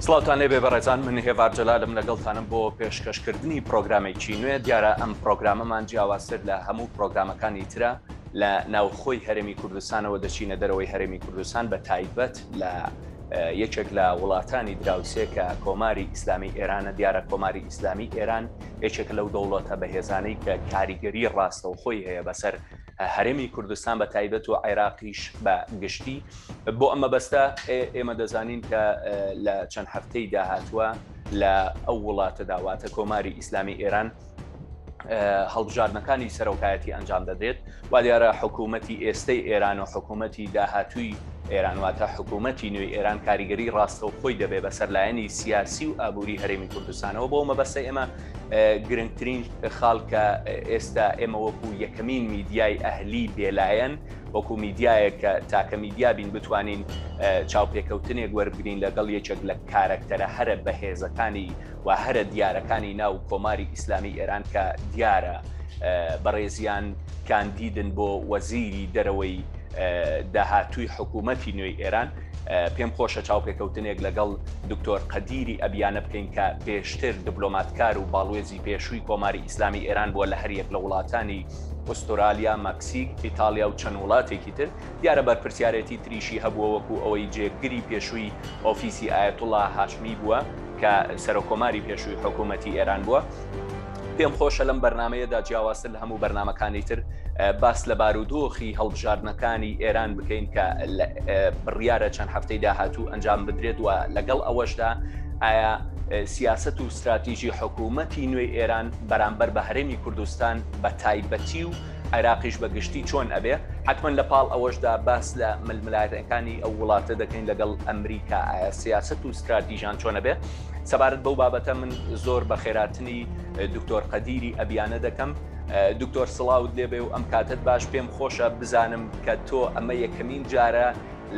سڵاوتان لێبێ بەڕێزان من هێڤار جەلالم لەگەڵتانم بۆ پێشکەشکردنی پرۆگرامێکی نوێ دیارە ئەم پرۆگرامەمان جیاوازتر لە هەموو پرۆگرامەکانی ترە لە ناوخۆی هەرێمی کوردستانەوە دەچینە دەرەوەی هەرێمی کوردستان بە تایبەت لە یەکێک لە وڵاتانی دراوسێ کە کۆماری ئیسلامی ئێرانە دیارە کۆماری ئیسلامی ئێران یەکێکە لەو دەوڵەتە بەهێزانەی کە کاریگەری ڕاستەوخۆی هەیە بەسەر هەرێمی کوردستان بە تایبەت و عێراقیش بە گشتی بۆ ئەم مەبەستە ئێمە دەزانین کە لە چەند هەفتەی داهاتووە لە ئەو وڵاتەدا واتە کۆماری ئیسلامی ئێران هەڵبژاردنەکانی سەرۆکایەتی ئەنجام دەدرێت و دیارە حکوومەتی ئێستەی ئێران و حکوومەتی داهاتووی ئێران واتە حکوومەتی نوێی ئێران کاریگەری ڕاستەوخۆی دەبێ بەسەر لایەنی سیاسی و ئابووری هەرێمی کوردستانەوە بۆ مەبەستە ئێمە گرنگترین خاڵ کە ئێستا ئێمە وەکو یەکەمین میدیای ئەهلی بێلایەن وەکو میدیایەک کە تاکە میدیا بین بتوانین چاوپێکەوتنێک وەربگرین لەگەڵ یەکێک لە کارەکتەرە هەرە بەهێزەکانی و هەرە دیارەکانی ناو کۆماری ئیسلامی ئێران کە دیارە بەڕێزیان کاندیدن بۆ وەزیری دەرەوەی داهاتووی حکوومەتی نوێی ئێران پێم خۆشە چاوپێکەوتنێک لەگەڵ دکتۆر قەدیری ئەبیانە بکەین کە پێشتر دبلۆماتکار و باڵوێزی پێشووی کۆماری ئیسلامی ئێران بووە لە هەریەک لە وڵاتانی ئوسترالیا، مەکسیک، ئیتاڵیا و چەند وڵاتێکی تر، دیارە بەرپرسیارێتی تریشی هەبووە وەکو ئەوەی جێگری پێشووی ئۆفیسی ئایەتوڵا هاشمی بووە کە سەرۆککۆماری پێشووی حکوومەتی ئێران بووە. پێم خۆشە لەم بەرنمەیەدا جیاوازتر لە هەموو بەرنمەکانی تر باس لە بارودۆخی هەڵبژاردنەکانی ئێران بکەین کە بڕیارە چەند هەفتەی داهاتوو ئەنجام بدرێت و لەگەڵ ئەوەشدا ئایا سیاست و ستراتیژی حکوومەتی نوێی ئێران بەرامبەر بە هەرێمی کوردستان بە تایبەتی و عێراقیش بە گشتی چۆن ئەبێ؟ حەتمەن لە پاڵ ئەوەشدا باس لە ململانێکانی ئەو وڵاتە دەکەین لەگەڵ ئەمریکا ئایا سیاسەت و ستراتیژان چۆن ئەبێ؟ سەبارەت بەو بابەتە من زۆر بەخێراتنی دکتۆر قەدیری ئەبیانە دەکەم. دکتۆر سڵاوت لێبێ و ئەم کاتت باش پێم خۆشە بزانم کە تۆ ئەمە یەکەمین جارە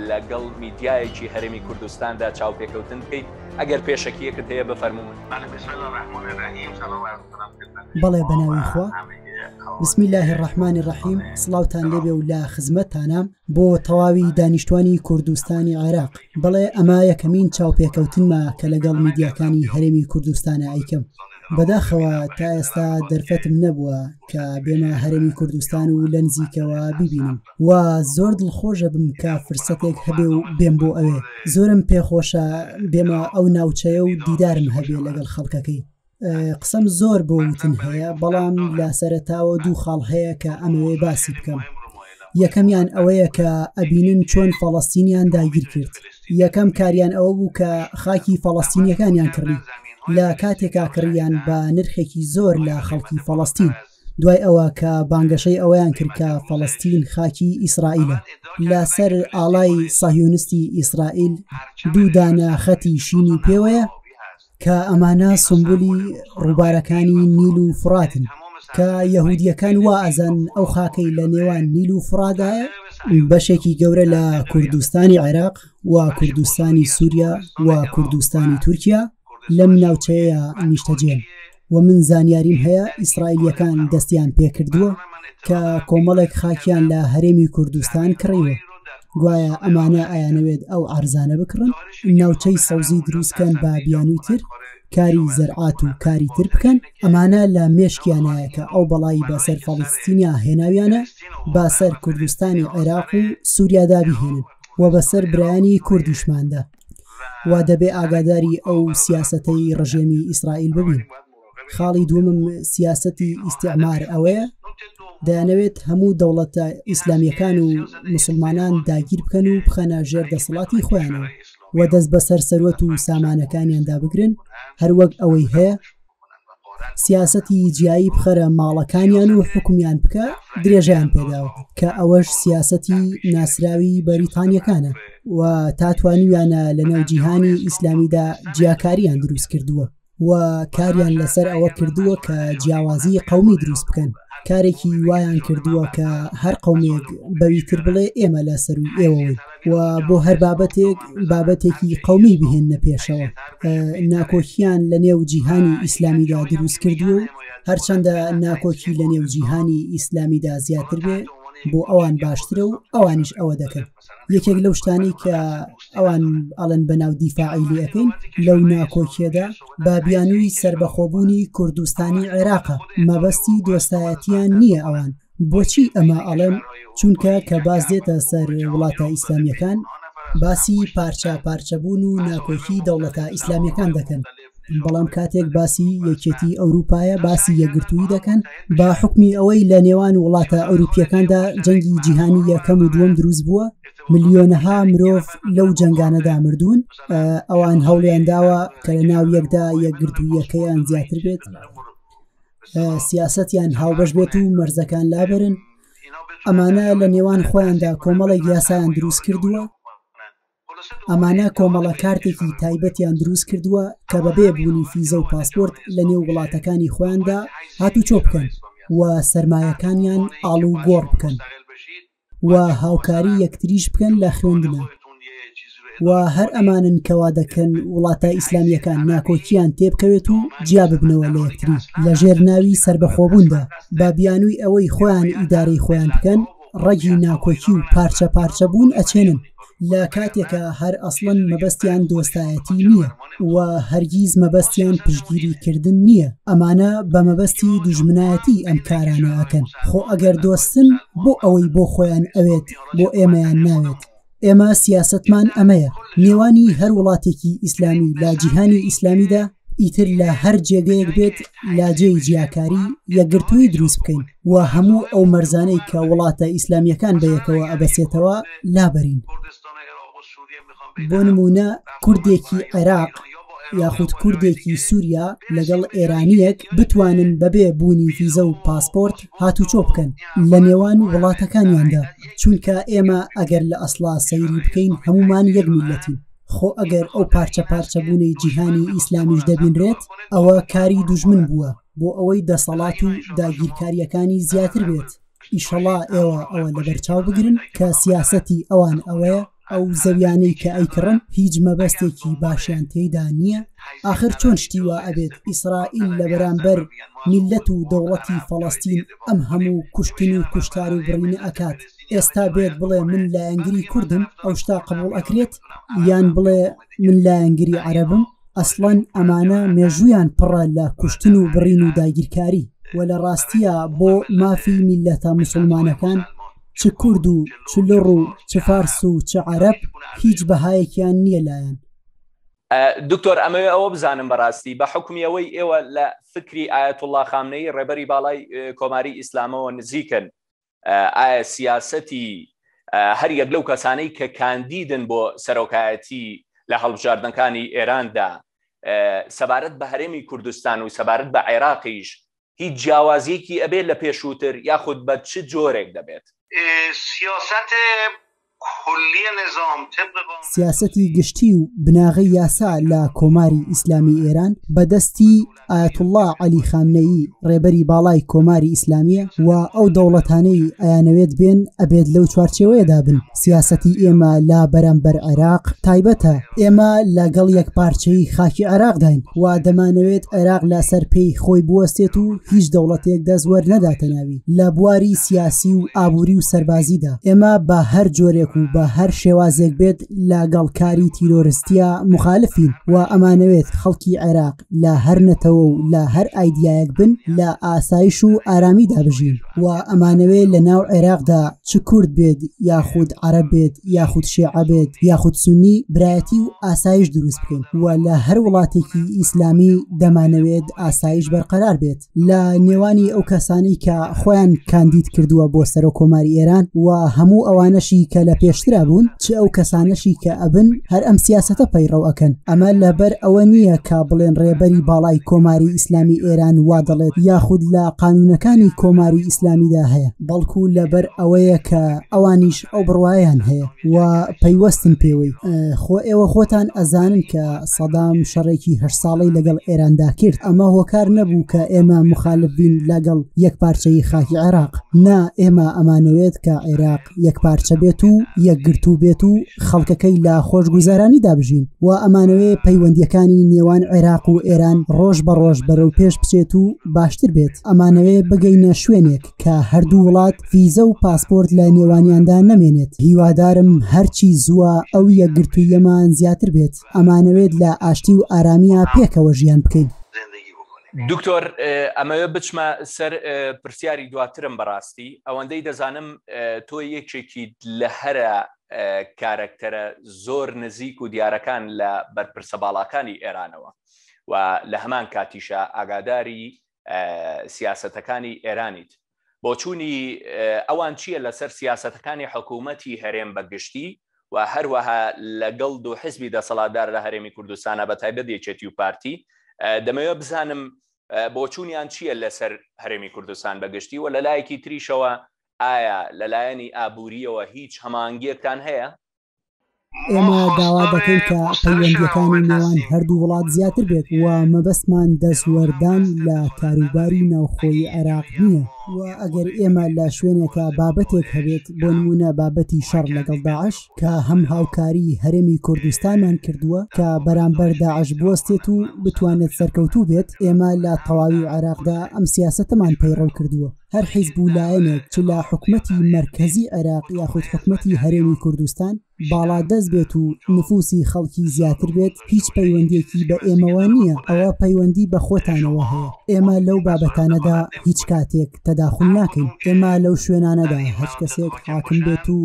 لەگەڵ میدیایەکی هەرێمی کوردستاندا چاوپێکەوتن بکەیت ئەگەر پێشەکیەکت هەیە بفەرموون. بەڵێ بەناوی خوا بسم الله الرحمن الرحیم سڵاوتان لێبێ و لە خزمەتتانام بۆ تەواوی دانیشتوانی کوردستانی عێراق بەڵێ ئەمە یەکەمین چاوپێکەوتنمە کە لەگەڵ میدیاکانی هەرێمی کوردستانە ئەیکەم بەداخەوە تا ئێستا دەرفەتم نەبووە کە بێمە هەرێمی کوردستان و لە نزیکەوە بیبینم و زۆر دڵخۆشە بم کە فرسەتێک هەبێ و بێم بۆ ئەوێ زۆرم پێخۆشە بێمە ئەو ناوچەیە و دیدارم هەبێ لەگەڵ خەڵکەکەی قسەم زۆر بۆ وتن هەیە بەڵام لە سەرەتاوە دوو خاڵ هەیە کە ئەمەوێ باسی بکەم یەکەمیان ئەوەیە کە ئەبینن چۆن فەڵەستینیان داگیر کرد یەکەم کاریان ئەوە بوو کە خاکی فەڵەستینیەکانیان کڕی لە کاتێکا کڕیان بە نرخێکی زۆر لە خەڵکی فەڵەستین دوای ئەوە کە بانگەشەی ئەوەیان کرد کە فەڵەستین خاکی ئیسرائیلە لەسەر ئاڵای سەهیۆنستی ئیسرائیل دوو دانە خەتی شینی پێوەیە کە ئەمانە سمبولی ڕووبارەکانی نیل و فڕاتن کە یەهودیەکان وا ئەزان ئەو خاکەی لە نێوان نیل و فڕادایە بەشێکی گەورە لە کوردستانی عێراق و کوردستانی سووریا و کوردستانی تورکیا لەم ناوچەیە نیشتەجێن و من زانیاریم هەیە ئیسرائیلیەکان دەستیان پێکردووە کە کۆمەڵێک خاکیان لە هەرێمی کوردستان کڕیوە گوایە ئەمانە ئەیانەوێت ئەو ئارزانە بکڕن ناوچەی سەوزی دروستکەن بە بیانووی تر کاری زەرعات و کاری تر بکەن ئەمانە لە مێشکیانایە کە ئەو بەڵایی بەسەر فەڵستینیا هێناویانە باسەر کوردستانی عێراق و سووریادا بهێنن و بەسەر برایانی کوردیشماندا وا دەبێ ئاگاداری ئەو سیاسەتەی ڕژێمی ئیسرائیل ببین خاڵی دووەمم سیاسەتی ئیسیعمار ئەوەیە دەیانەوێت هەموو دەوڵەتە ئیسلامیەکان و مسلمانان داگیر بکەن و بخەنە ژێر دەسەڵاتی خۆیانەوە و دەست بەسەر سەروەت و سامانەکانیاندا بگرن هەروەک ئەوەی هەیە سیاسەتی جیایی بخەرە ماڵەکانیان و حکومیان بکە درێژەیان پێداوە کە ئەوەش سیاسەتی ناسراوی بەریتانیەکانە و تا توانیویانە لەناو جیهانی ئیسلامیدا جیاکاریان دروست کردووە و کاریان لەسەر ئەوە کردووە کە جیاوازی قومی دروست بکەن کارێکی وایان کردووە کە هەر قومێک بەوی تر بڵێ ئێمە لە سەروی ئێوەوەین و بۆ هەر بابەتێک بابەتێکی قومی بهێننە پێشەوە ناکۆکیان لە نێو جیهانی ئیسلامیدا دروست کردووە و هەرچەندە ناکۆکی لە نێو جیهانی ئیسلامیدا زیاتر بێ بۆ ئەوان باشترە و ئەوانیش ئەوە دەکەن. یەکێک لەو شتانەی کە ئەوان ئەڵێن بەناو دیفاعی لێ ئەکەین لەو ناکۆکیەدا بە بیانووی سەربەخۆبوونی کوردستانی عێراقە مەبەستی دۆستایەتیان نییە ئەوان بۆچی ئەمە ئەڵێم چونکە کە باس دێتە سەر وڵاتە ئیسلامیەکان باسی پارچە پارچەبوون و ناکۆکی دەوڵەتە ئیسلامیەکان دەکەن بەڵام کاتێک باسی یەکێتی ئەوروپایە باسی یەکگرتوویی دەکەن بە حکمی ئەوەی لە نێوان وڵاتە ئەوروپیەکاندا جەنگی جیهانی یەکەم و دووەم دروست بووە ملیۆنەها مرۆڤ لەو جەنگانەدا مردوون ئەوان هەوڵیان داوە کە لە ناو یەکدا یەکگرتوویەکەیان زیاتر بێت سیاسەتیان هاوبەش بێت و مەرزەکان لابرن ئەمانە لە نێوان خۆیاندا کۆمەڵێک یاسایان دروست کردووە ئەمانە کۆمەڵە کارتێکی تایبەتیان دروست کردووە کە بەبێ بوونی فیزە و پاسپۆرت لە نێو وڵاتەکانی خۆیاندا هاتوچۆ بکەن و سەرمایەکانیان ئاڵوگۆڕ بکەن و هاوکاری یەکتریش بکەن لە خوێندنا و هەر ئەمانن کەوا دەکەن وڵاتە ئیسلامیەکان ناکۆکیان تێبکەوێت و جیا ببنەوە لە یەکتری لە ژێر ناوی سربەخۆبووندا بە بیانووی ئەوەی خۆیان ئیدارەی خۆیان بکەن ڕەگی ناکۆکی و پارچە پارچە بوون ئەچێنن لە کاتێکا هەر ئەسڵەن مەبەستیان دۆستایەتی نییە و هەرگیز مەبەستیان پشتگیری کردن نییە ئەمانە بە مەبەستی دوژمنایەتی ئەم کارانە ئەکەن خۆ ئەگەر دۆستن بۆ ئەوەی بۆ خۆیان ئەوێت بۆ ئێمەیان ناوێت ئێمە سیاسەتمان ئەمەیە نێوانی هەر وڵاتێکی ئیسلامی لە جیهانی ئیسلامیدا ئیتر لە هەر جێگەیەک بێت لاجێی جیاکاری یەکگرتووی دروست بکەین و هەموو ئەو مەرزانەی کە وڵاتە ئیسلامیەکان بەیەکەوە ئەبەسێتەوە لابەرین. بۆ نموونە کوردێکی عێراق یاخود کوردێکی سووریا لەگەڵ ئێرانیەک بتوانن بەبێ بوونی ڤیزە و پاسپۆرت هاتوچۆ بکەن لە نێوان وڵاتەکانیاندا چونکە ئێمە ئەگەر لە ئەسڵا سەیری بکەین هەمومان یەک میلەتین خۆ ئەگەر ئەو پارچە پارچەبوونەی جیهانی ئیسلامیش دەبینرێت ئەوە کاری دوژمن بووە بۆ ئەوەی دەسەڵات و داگیرکاریەکانی زیاتر بێت ئیشەڵا ئێوە ئەوە لەبەرچاو بگرن کە سیاسەتی ئەوان ئەوەیە ئەو زەویانەی کە ئەیکڕن هیچ مەبەستێکی باشیان تێیدا نییە ئاخر چۆن شتی وا ئەبێت ئیسرائیل لە بەرامبەر میلەت و دەوڵەتی فەڵەستین ئەم هەموو کوشتن و کوشتار و بڕینە ئەکات ئێستا بێت بڵێ من لایەنگری کوردم ئەو شتا قبوڵ ئەکرێت یان بڵێ من لایەنگری عەرەبم ئەسڵەن ئەمانە مێژوویان پڕە لە کوشتن و بڕین و داگیرکاری و لە ڕاستیە بۆ مافی میلەتە مسلمانەکان چ کورد و چ لڕ و چ فارس و چ عەرەب هیچ بەهایەکیان نییە لایەن. دکتۆر ئەمەوێ ئەوە بزانم بەڕاستی بە حوکمی ئەوەی ئێوە لە فکری ئایەتوڵڵا خامنەیی ڕێبەری باڵای کۆماری ئیسلامەوە نزیکن ئایا سیاسەتی هەر یەک لەو کەسانەی کە کاندیدن بۆ سەرۆکایەتی لە هەڵبژاردنەکانی ئێراندا سەبارەت بە هەرێمی کوردستان و سەبارەت بە عێراقیش هیچ جیاوازیەکی ئەبێت لە پێشووتر یاخود بە چ جۆرێک دەبێت؟ سیاست کلی نظام طبق قانون سیاسەتی گشتی و بناغەی یاسا لە کۆماری ئیسلامی ئێران بە دەستی ئایەتوڵڵا عەلی خامنەیی ڕێبەری باڵای کۆماری ئیسلامییە و ئەو دەوڵەتانەی ئەیانەوێت بێن ئەبێت لەو چوارچێوەیەدا بن. سیاسەتی ئێمە لە بەرامبەر عێراق تایبەتە، ئێمە لەگەڵ یەکپارچەیی خاکی عێراقداین و دەمانەوێت عێراق لەسەر پێی خۆی بوەستێت و هیچ دەوڵەتێک دەست وەرنەداتە ناوی لە بواری سیاسی و ئابووری و سەربازیدا. ئێمە بە هەر جۆرێک و بە هەر شێوازێک بێت لەگەڵ کاری تیرۆرستییە موخالفین و ئەمانەوێت خەڵکی عێراق لە هەر نەتەوە و لە هەر ئایدیایەک بن لە ئاسایش و ئارامیدا بژین و ئەمانەوێ لە ناو عێراقدا چ کورد بێت یاخود عەرەب بێت یاخود شێعە بێت یاخود سونی برایەتی و ئاسایش دروست بکەین و لە هەر وڵاتێکی ئیسلامی دەمانەوێت ئاسایش بەرقەرار بێت. لە نێوانی ئەو کەسانەی کە خۆیان کاندید کردووە بۆ سەرۆک کۆماری ئێران و هەموو ئەوانەشی کە لە پێشترا بوون چ ئەو کەسانەشی کە ئەبن هەر ئەم سیاسەتە پەیڕەو ئەکەن ئەمە لەبەر ئەوە نییە کە بڵێن ڕێبەری باڵای کۆماری ئیسلامی ئێران وا دەڵێت یاخود لە قانونەکانی کۆماری ئیسلامیدا هەیە بەڵکو لەبەر ئەوەیە کە ئەوانیش ئەو بڕوایان هەیە و پەیوەستن پێوەی. خۆ ئێوە خۆتان ئەزانن کە سەدام شەڕێکی هەشت ساڵەی لەگەڵ ئێراندا کرد، ئەمە هۆکار نەبوو کە ئێمە موخالف بین لەگەڵ یەکپارچەیی خاکی عێراق، نا ئێمە ئەمانەوێت کە عێراق یەکپارچە بێت و. یەکگرتوو بێت و خەڵکەکەی لە خۆشگوزەرانیدا بژین و ئەمانەوێ پەیوەندییەکانی نێوان عێراق و ئێران ڕۆژ بە ڕۆژ بەرەو پێش بچێت و باشتر بێت. ئەمانەوێ بگەینە شوێنێک کە هەردوو وڵات ڤیزە و پاسپۆرت لە نێوانیاندا نەمێنێت. هیوادارم هەرچی زووە ئەو یەکگرتووییەمان زیاتر بێت. ئەمانەوێت لە ئاشتی و ئارامییا پێکەوە ژیان بکەین. دکتۆر ئەمەوێ بچمە سەر پرسیاری دواترم بەڕاستی ئەوەندەی دەزانم تۆ یەکێکی لە هەرە کارەکتەرە زۆر نزیک و دیارەکان لە بەرپرسە باڵاکانی ئێرانەوە و لە هەمان کاتیشە ئاگاداری سیاسەتەکانی ئێرانیت بۆچوونی ئەوان چییە لەسەر سیاسەتەکانی حکوومەتی هەرێم بە گشتی و هەروەها لەگەڵ دوو حزبی دەسەڵاتدار لە هەرێمی کوردستانە بە تایبەت یەکێتی و پارتی دەمەوێت بزانم بۆچوونیان چییە لەسەر هەرێمی کوردستان بە گشتی و لەلایەکی تریشەوە ئایا لەلایەنی ئابووریەوە هیچ هەماهەنگیەکتان هەیە؟ ئێمە داوا دەکەین کە پەیوەندییەکانی نێوان هەردوو وڵات زیاتر بێت و مەبەستمان دەستوەردان لە کاروباری ناوخۆیی عێراق نییە و ئەگەر ئێمە لە شوێنێکا بابەتێک هەبێت بۆ نموونە بابەتی شەڕ لەگەڵ داعش کە هەم هاوکاری هەرێمی کوردستانمان کردووە کە بەرامبەر داعش بوەستێت و بتوانێت سەرکەوتوو بێت ئێمە لە تەواوی عێراقدا ئەم سیاسەتەمان پەیڕەو کردووە. هەر حیزب و لایەنێک چ لە حکومەتی مەرکەزی عێراق یاخود حکومەتی هەرێمی کوردستان باڵادەست بێت و نفوسی خەڵکی زیاتر بێت هیچ پەیوەندیەکی بە ئێمەوە نییە ئەوە پەیوەندی بە خۆتانەوە هەیە ئێمە لەو بابەتانەدا هیچ کاتێک تەداخول ناکەین ئێمە لەو شوێنانەدا هەچ کەسێک حاکم بێت و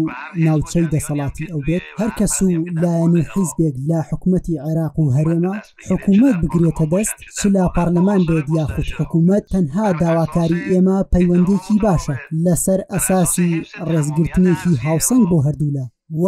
ناوچەی دەسەڵاتی ئەو بێت هەر کەس و لایەن و حیزبێک لە حکومەتی عێراق و هەرێمە حکومەت بگرێتە دەست چ لە پەڕلەمان بێت یاخود حکومەت تەنها داواکاری ئێمە پەیوەندیەکی باشە لەسەر ئەساسی ڕێزگرتنێکی هاوسەنگ بۆ هەردوولا و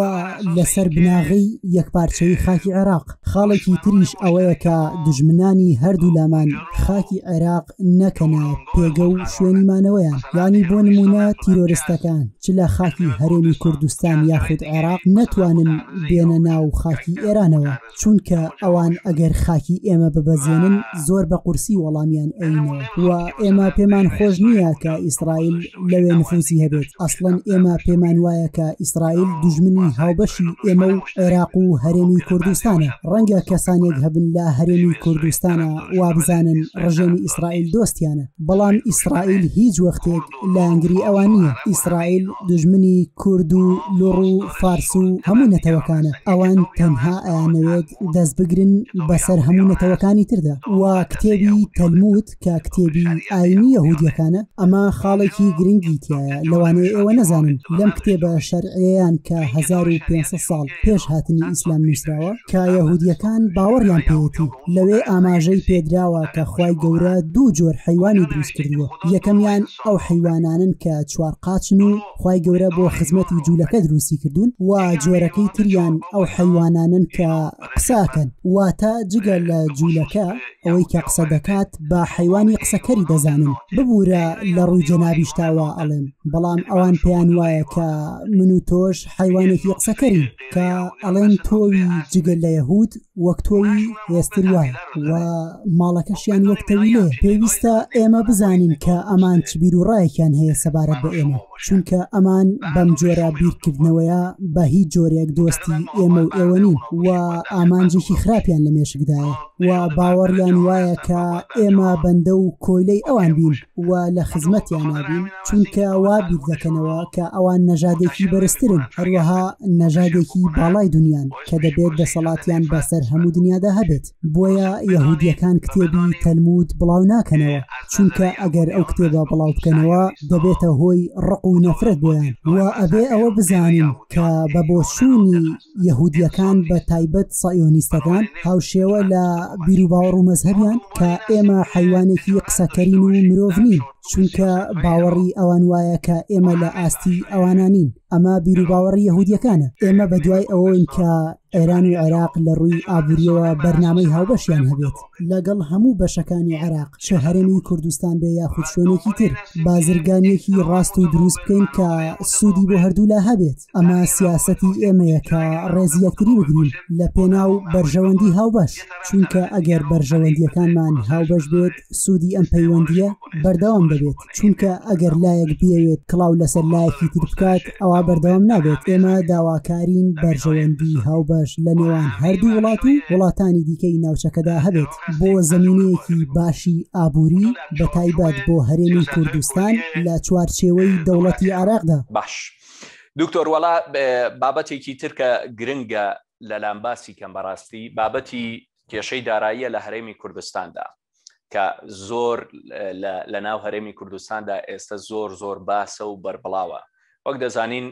لەسەر بناغەی یەکپارچەیی خاکی عێراق خاڵێکی تریش ئەوەیە کە دوژمنانی هەردوولامان خاکی عێراق نەکەنە پێگە و شوێنی مانەوەیان یانی بۆ نمونە تیرۆرستەکان چ لە خاکی هەرێمی کوردستان یاخود عێراق نەتوانن بێنە ناو خاکی ئێرانەوە. چونکە ئەوان ئەگەر خاکی ئێمە ببەزێنن زۆر بە قورسی وەڵامیان ئەینەوە و ئێمە پێمان خۆش نییە کە ئیسرائیل لەوێ نفوسی هەبێت ئەسڵەن ئێمە پێمان وایە کە ئیسرائیل دوژمنی هاوبەشی ئێمە و عێراق و هەرێمی کوردستانە ڕەنگە کەسانێک هەبن لە هەرێمی کوردستانە وابزانن ڕژێمی ئیسرائیل دۆستیانە بەڵام ئیسرائیل هیچ وەختێک لایەنگری ئەوان نییە. ئیسرائیل دوژمنی کورد و لوڕ و فارس و هەموو نەتەوەکانە. ئەوان تەنها ئەیانەوێت دەست بگرن بەسەر هەموو نەتەوەکانی تردا. وە کتێبی تەلمود کە کتێبی ئاینی یەهودیەکانە، ئەمە خاڵێکی گرنگی تیایە لەوانەیە ئێوە نەزانن، لەم کتێبە شەرعیەیان کە 1500 ساڵ پێش هاتنی ئیسلام نوسراوە، کە یەهودیەکان باوەڕیان پێیەتی، لەوێ ئاماژەی پێدراوە کە خوای گەورە دوو جۆر حەیوانی دروست کردووە، یەکەمیان ئەو حەیوانانەن کە چوار قاچن و خوای گەورە بۆ خزمەتی جوولەکە دروستی کردوون، و جۆرەکەی تریان ئەو حەیوانانەن کە قسە ئەکەن، واتە جگە لە جوولەکە ئەوەی کە قسە دەکات بە حەیوانی قسەکەری دەزانن، ببورە لە ڕووی جەنابیشتا وا ئەڵێم، بەڵام ئەوان پێیان وایە کە من و تۆش حەیوانێکی قسەکەرین. کە ئەڵێن تۆوی جگە لە یەهود وەک تۆوی هێستر وایە و ماڵەکەشیان وەک تەویلەیە پێویستە ئێمە بزانین کە ئەمان چ بیروڕایەکیان هەیە سەبارەت بە ئێمە چونکە ئەمان بەم جۆرە بیرکردنەوەیە بە هیچ جۆرێک دۆستی ئێمە و ئێوە نین و ئامانجێکی خراپیان لە مێشکدایە و باوەڕیان وایە کە ئێمە بەندە و کۆیلەی ئەوان بین و لە خزمەتیانا بین چونکە وا بیر دەکەنەوە کە ئەوان نەژادێکی بەرزترن هەروەها نەژادێکی باڵای دنیان کە دەبێت دەسەڵاتیان بەسەر هەموو دنیادا هەبێت بۆیە یەهودیەکان کتێبی تەلمود بڵاو ناکەنەوە چونکە ئەگەر ئەو کتێبە بڵاو بکەنەوە دەبێتە هۆی ڕق و نەفرەت بۆیان و ئەبێ ئەوە بزانین کە بە بۆچوونی یەهودیەکان بە تایبەت سایۆنیستەکان هاوشێوە لە بیروباوەڕ و مەزهەبیان کە ئێمە حەیوانێکی قسەکەرین و مرۆڤ نین چونکە باوەڕی ئەوان وایە کە ئێمە لە ئاستی ئەوانە نین ئەمە بیروباوەڕی یەهودیەکانە ئێمە بە دوای ئەوەین کە ئێران و عێراق لە ڕووی ئابووریەوە بەرنامەی هاوبەشیان هەبێت لەگەڵ هەموو بەشەکانی عێراق چ هەرێمی کوردستان بێ یاخود شوێنێکی تر بازرگانیەکی ڕاست و دروست بکەین کە سوودی بۆ هەردوولا هەبێت ئەمە سیاسەتی ئێمەیە کە ڕێزی یەکتری بگرین لە پێناو بەرژەوەندی هاوبەش چونکە ئەگەر بەرژەوەندیەکانمان هاوبەش بێت سوودی ئەم پەیوەندیە بەردەوام دەبێت چونکە ئەگەر لایەک بیەوێت کڵاو لەسەر لایەکی تر بکات ئەوا بەردەوام نابێت ئێمە داواکارین بەرژەوەندی هاوبەش لە نێوان هەردوو وڵات و وڵاتانی دیکەی ناوچەکەدا هەبێت بۆ زەمینەیەکی باشی ئابووری بە تایبەت بۆ هەرێمی کوردستان لە چوارچێوەی دەوڵەتی عێراقدا. باش دکتۆر وەڵا بابەتێکی تر کە گرنگە لەلام باسی کەم بەڕاستی بابەتی کێشەی داراییە لە هەرێمی کوردستاندا کە زۆر لە ناو هەرێمی کوردستاندا ئێستا زۆر زۆر باسە و بەربڵاوە وەک دەزانین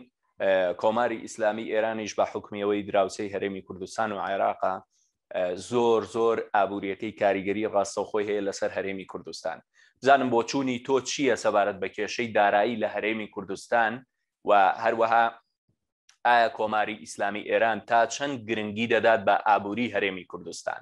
کۆماری ئیسلامی ئێرانیش بە حکومیەوەی دراوسەی هەرێمی کوردستان و عێراقا زۆر زۆر ئابوووریەکەی کاریگەری ڕاستەوخۆی هەیە لەسەر هەرێمی کوردستان بزانم بۆچوونی تۆ چییە سەبارەت بە کێشەی دارایی لە هەرێمی کوردستان و هەروەها ئایا کۆماری ئیسلامی ئێران تا چەند گرنگی دەدات بە ئابووری هەرێمی کوردستان؟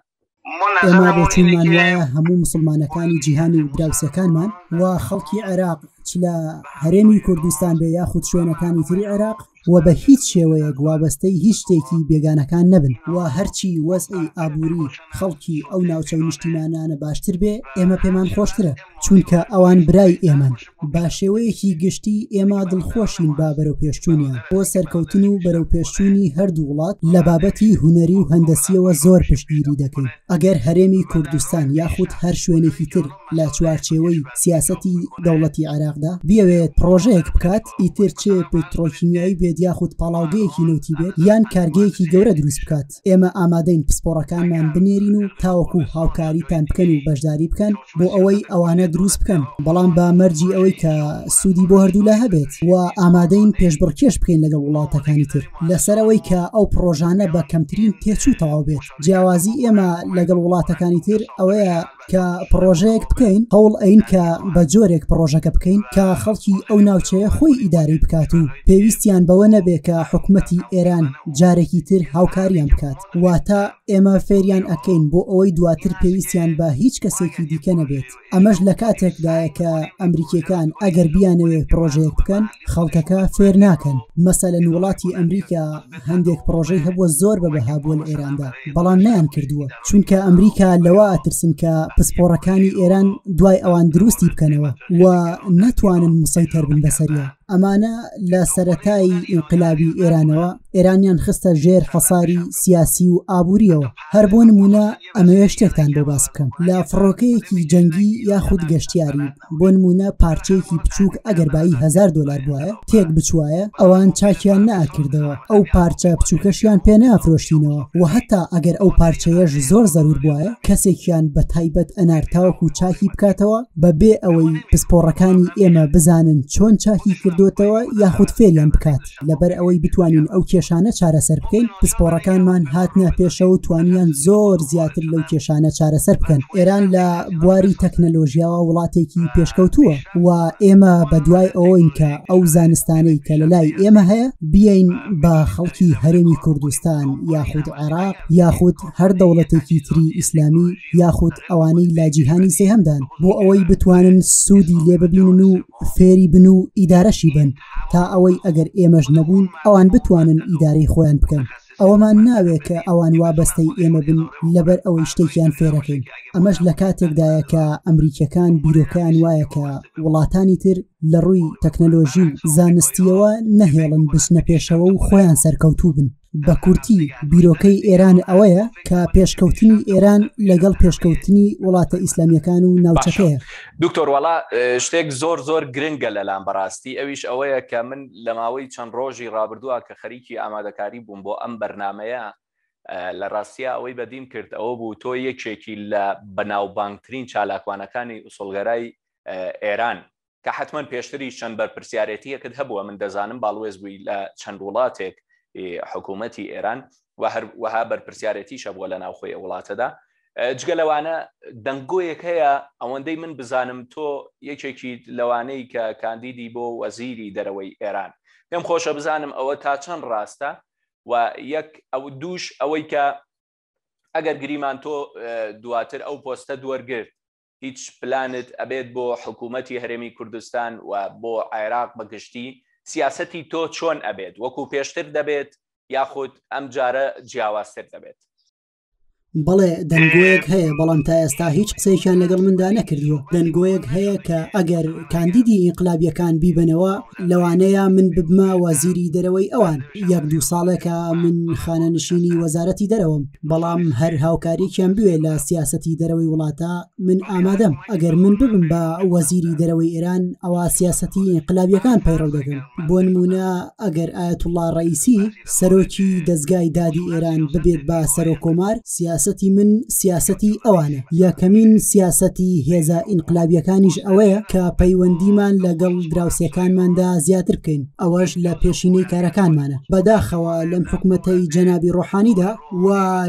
ئێمە بۆچوونمان وایە هەموو مسلمانەکانی جیهان و دراوسێکانمان و خەڵکی عێراق چ لە هەرێمی کوردستان بێ یاخود شوێنەکانی تری عێراق و بە هیچ شێوەیەک وابەستەی هیچ شتێکی بێگانەکان نەبن و هەرچی وەزعی ئابووری خەڵکی ئەو ناوچە و نیشتیمانانە باشتر بێ ئێمە پێمان خۆشترە چونکە ئەوان برای ئێمەن. بە شێوەیەکی گشتی ئێمە دڵخۆشین بە بەرەوپێشچوونیان بۆ سەرکەوتن و بەرەوپێشچوونی هەردوو وڵات لە بابەتی هونەری و هەندەسییەوە زۆر پشتگیری دەکەین ئەگەر هەرێمی کوردستان یاخود هەر شوێنێکی تر لە چوارچێوەی سیاسەتی دەوڵەتی عێراقدا بیەوێت پڕۆژەیەک بکات ئیتر چ پترۆکیمیایی بێت یاخود پاڵاوگەیەکی نەوتی بێت یان کارگەیەکی گەورە دروست بکات ئێمە ئامادەین پسپۆڕەکانمان بنێرین و تاوەکو هاوکاریتان بکەن و بەشداری بکەن بۆ ئەوەی ئەوانە دروست بکەن بەڵام بە مەرجی ئەوەی کە سوودی بۆ هەردوولا هەبێت و ئامادەین پێشبڕکێش بکەین لەگەڵ وڵاتەکانی تر لەسەر ئەوەی کە ئەو پڕۆژانە بە کەمترین تێچوو تەواو بێت جیاوازی ئێمە لەگەڵ وڵاتەکانی تر ئەوەیە کە پڕۆژەیەک بکەین هەوڵ ئەین کە بە جۆرێک پڕۆژەکە بکەین کە خەڵکی ئەو ناوچەیە خۆی ئیدارەی بکات و پێویستیان بەوە نەبێ کە حکومەتی ئێران جارێکی تر هاوکاریان بکات واتە ئێمە فێریان ئەکەین بۆ ئەوەی دواتر پێویستیان بە هیچ کەسێکی دیکە نەبێت ئەمەش لە کاتێکدایە کە ئەمریکیەکان ئەگەر بیانەوێ پڕۆژەیەک بکەن خەڵکەکە فێر ناکەن مەسەلەن وڵاتی ئەمریکا هەندێک پڕۆژەی هەبووە زۆر بە بەها بووە لە ئێراندا بەڵام نەیان کردووە چونکە ئەمریکا لەوە ئەترسن کە پسپۆڕەکانی ئێران دوای ئەوان دروستی بکەنەوە و نەتوانن مسەیتەر بن بەسەریا ئەمانە لە سەرەتای ئینقلابی ئێرانەوە ئێرانیان خستە ژێر حەساری سیاسی و ئابووریەوە هەر بۆ نمونە ئەمەوێ شتێکتان بۆ باس بکەم لە فڕۆکەیەکی جەنگی یاخود گەشتیاری بۆ نمونە پارچەیەکی بچووک ئەگەر بایی هەزار دۆلار بوایە تێک بچوایە ئەوان چاکیان نەئەکردەوە ئەو پارچە بچووکەشیان پێ نافرۆشتینەوە و هەتا ئەگەر ئەو پارچەیەش زۆر زەرور بوایە کەسێکیان بە تایبەت ئەنارد تاوەکو چاکی بکاتەوە بە بێ ئەوەی پسپۆڕەکانی ئێمە بزانن چۆن چاکی کردۆتەوە یاخود فێریان بکات. لەبەر ئەوەی بتوانین ئەو کێشانە چارەسەر بکەین پسپۆڕەکانمان هاتنە پێشەوە و توانیان زۆر زیاتر لەو کێشانە چارەسەر بکەن ئێران لە بواری تەکنەلۆژیاوە وڵاتێکی پێشکەوتووە و ئێمە بە دوای ئەوەین کە ئەو زانستانەی کە لە لای ئێمە هەیە بیەین بە خەڵکی هەرێمی کوردستان یاخود عێراق یاخود هەر دەوڵەتێکی تری ئیسلامی یاخود ئەوانەی لە جیهانی سێهەمدان بۆ ئەوەی بتوانن سوودی لێ ببینن و فێری بن و ئیدارەشی بن تا ئەوەی ئەگەر ئێمەش نەبووین ئەوان بتوانن ئیدارەی خۆیان بکەن ئەوەمان ناوێ کە ئەوان وابەستەی ئێمە بن لەبەر ئەوەی شتێکیان فێرەکەین ئەمەش لە کاتێکدایە کە ئەمریکیەکان بیرۆکەیان وایە کە وڵاتانی تر لە ڕووی تەکنەلۆژی و زانستیەوە نەهێڵن بچنە پێشەوە و خۆیان سەرکەوتوو بن بە کورتی بیرۆکەی ئێران ئەوەیە کە پێشکەوتنی ئێران لەگەڵ پێشکەوتنی وڵاتە ئیسلامیەکان و ناوچەکەیە. دکتۆر وەڵا شتێک زۆر زۆر گرنگە لەلام بەڕاستی ئەویش ئەوەیە کە من لە ماوەی چەند ڕۆژی ڕابردووە کە خەریکی ئامادەکاری بووم بۆ ئەم بەرنمەیە لە ڕاستیا ئەوەی بەدیم کرد ئەوە بوو تۆ یەکێکی لە بەناوبانگترین چالاکوانەکانی ئوسڵگەرای ئێران کە حەتمەن پێشتریش چەند بەرپرسیارێتییەکت هەبووە، من دەزانم باڵوێز بووی لە چەند وڵاتێک حکوومەتی ئێران و هەروەها بەرپرسیارێتیش هەبووە لە ناوخۆی ئەو وڵاتەدا. جگە لەوانە دەنگۆیەک هەیە ئەوەندەی من بزانم تۆ یەکێکی لەوانەی کە کاندیدی بۆ وەزیری دەرەوەی ئێران. پێم خۆشە بزانم ئەوە تا چەند ڕاستە؟ و یەک ئەو دووش ئەوەی کە ئەگەر گریمان تۆ دواتر ئەو پۆستە دوەرگرت هیچ پلانت ئەبێت بۆ حکوومەتی هەرێمی کوردستان و بۆ عێراق بە گشتی سیاسەتی تۆ چۆن ئەبێت وەکو پێشتر دەبێت یاخود ئەم جارە جیاوازتر دەبێت؟ بەڵێ دەنگۆیەک هەیە بەڵام تا ئێستا هیچ قسەیەکیان لەگەڵ مندا نەکردووە دەنگۆیەک هەیە کە ئەگەر کاندیدی ئینقلابیەکان بیبەنەوە لەوانەیە من ببمە وەزیری دەرەوەی ئەوان یەک دوو ساڵێکە من خانەنشینی وەزارەتی دەرەوەم بەڵام هەر هاوکاریەکیان بوێ لە سیاسەتی دەرەوەی وڵاتە من ئامادەم ئەگەر من ببم بە وەزیری دەرەوەی ئێران ئەوا سیاسەتی ئینقلابیەکان پەیڕەو دەکەم بۆ نمونە ئەگەر ئایەتوڵڵا ڕەئیسی سەرۆکی دەزگای دادی ئێران ببێت بە سەرۆک کۆمار، سیاسەتی من سیاسەتی ئەوانە. یەکەمین سیاسەتی هێزە ئینقلابییەکانیش ئەوەیە کە پەیوەندیمان لەگەڵ دراوسێکانماندا زیاتر بکەین، ئەوەش لە پێشینەی کارەکانمانە. بەداخەوە لەم حکومەتەی جەنابی ڕۆحانیدا و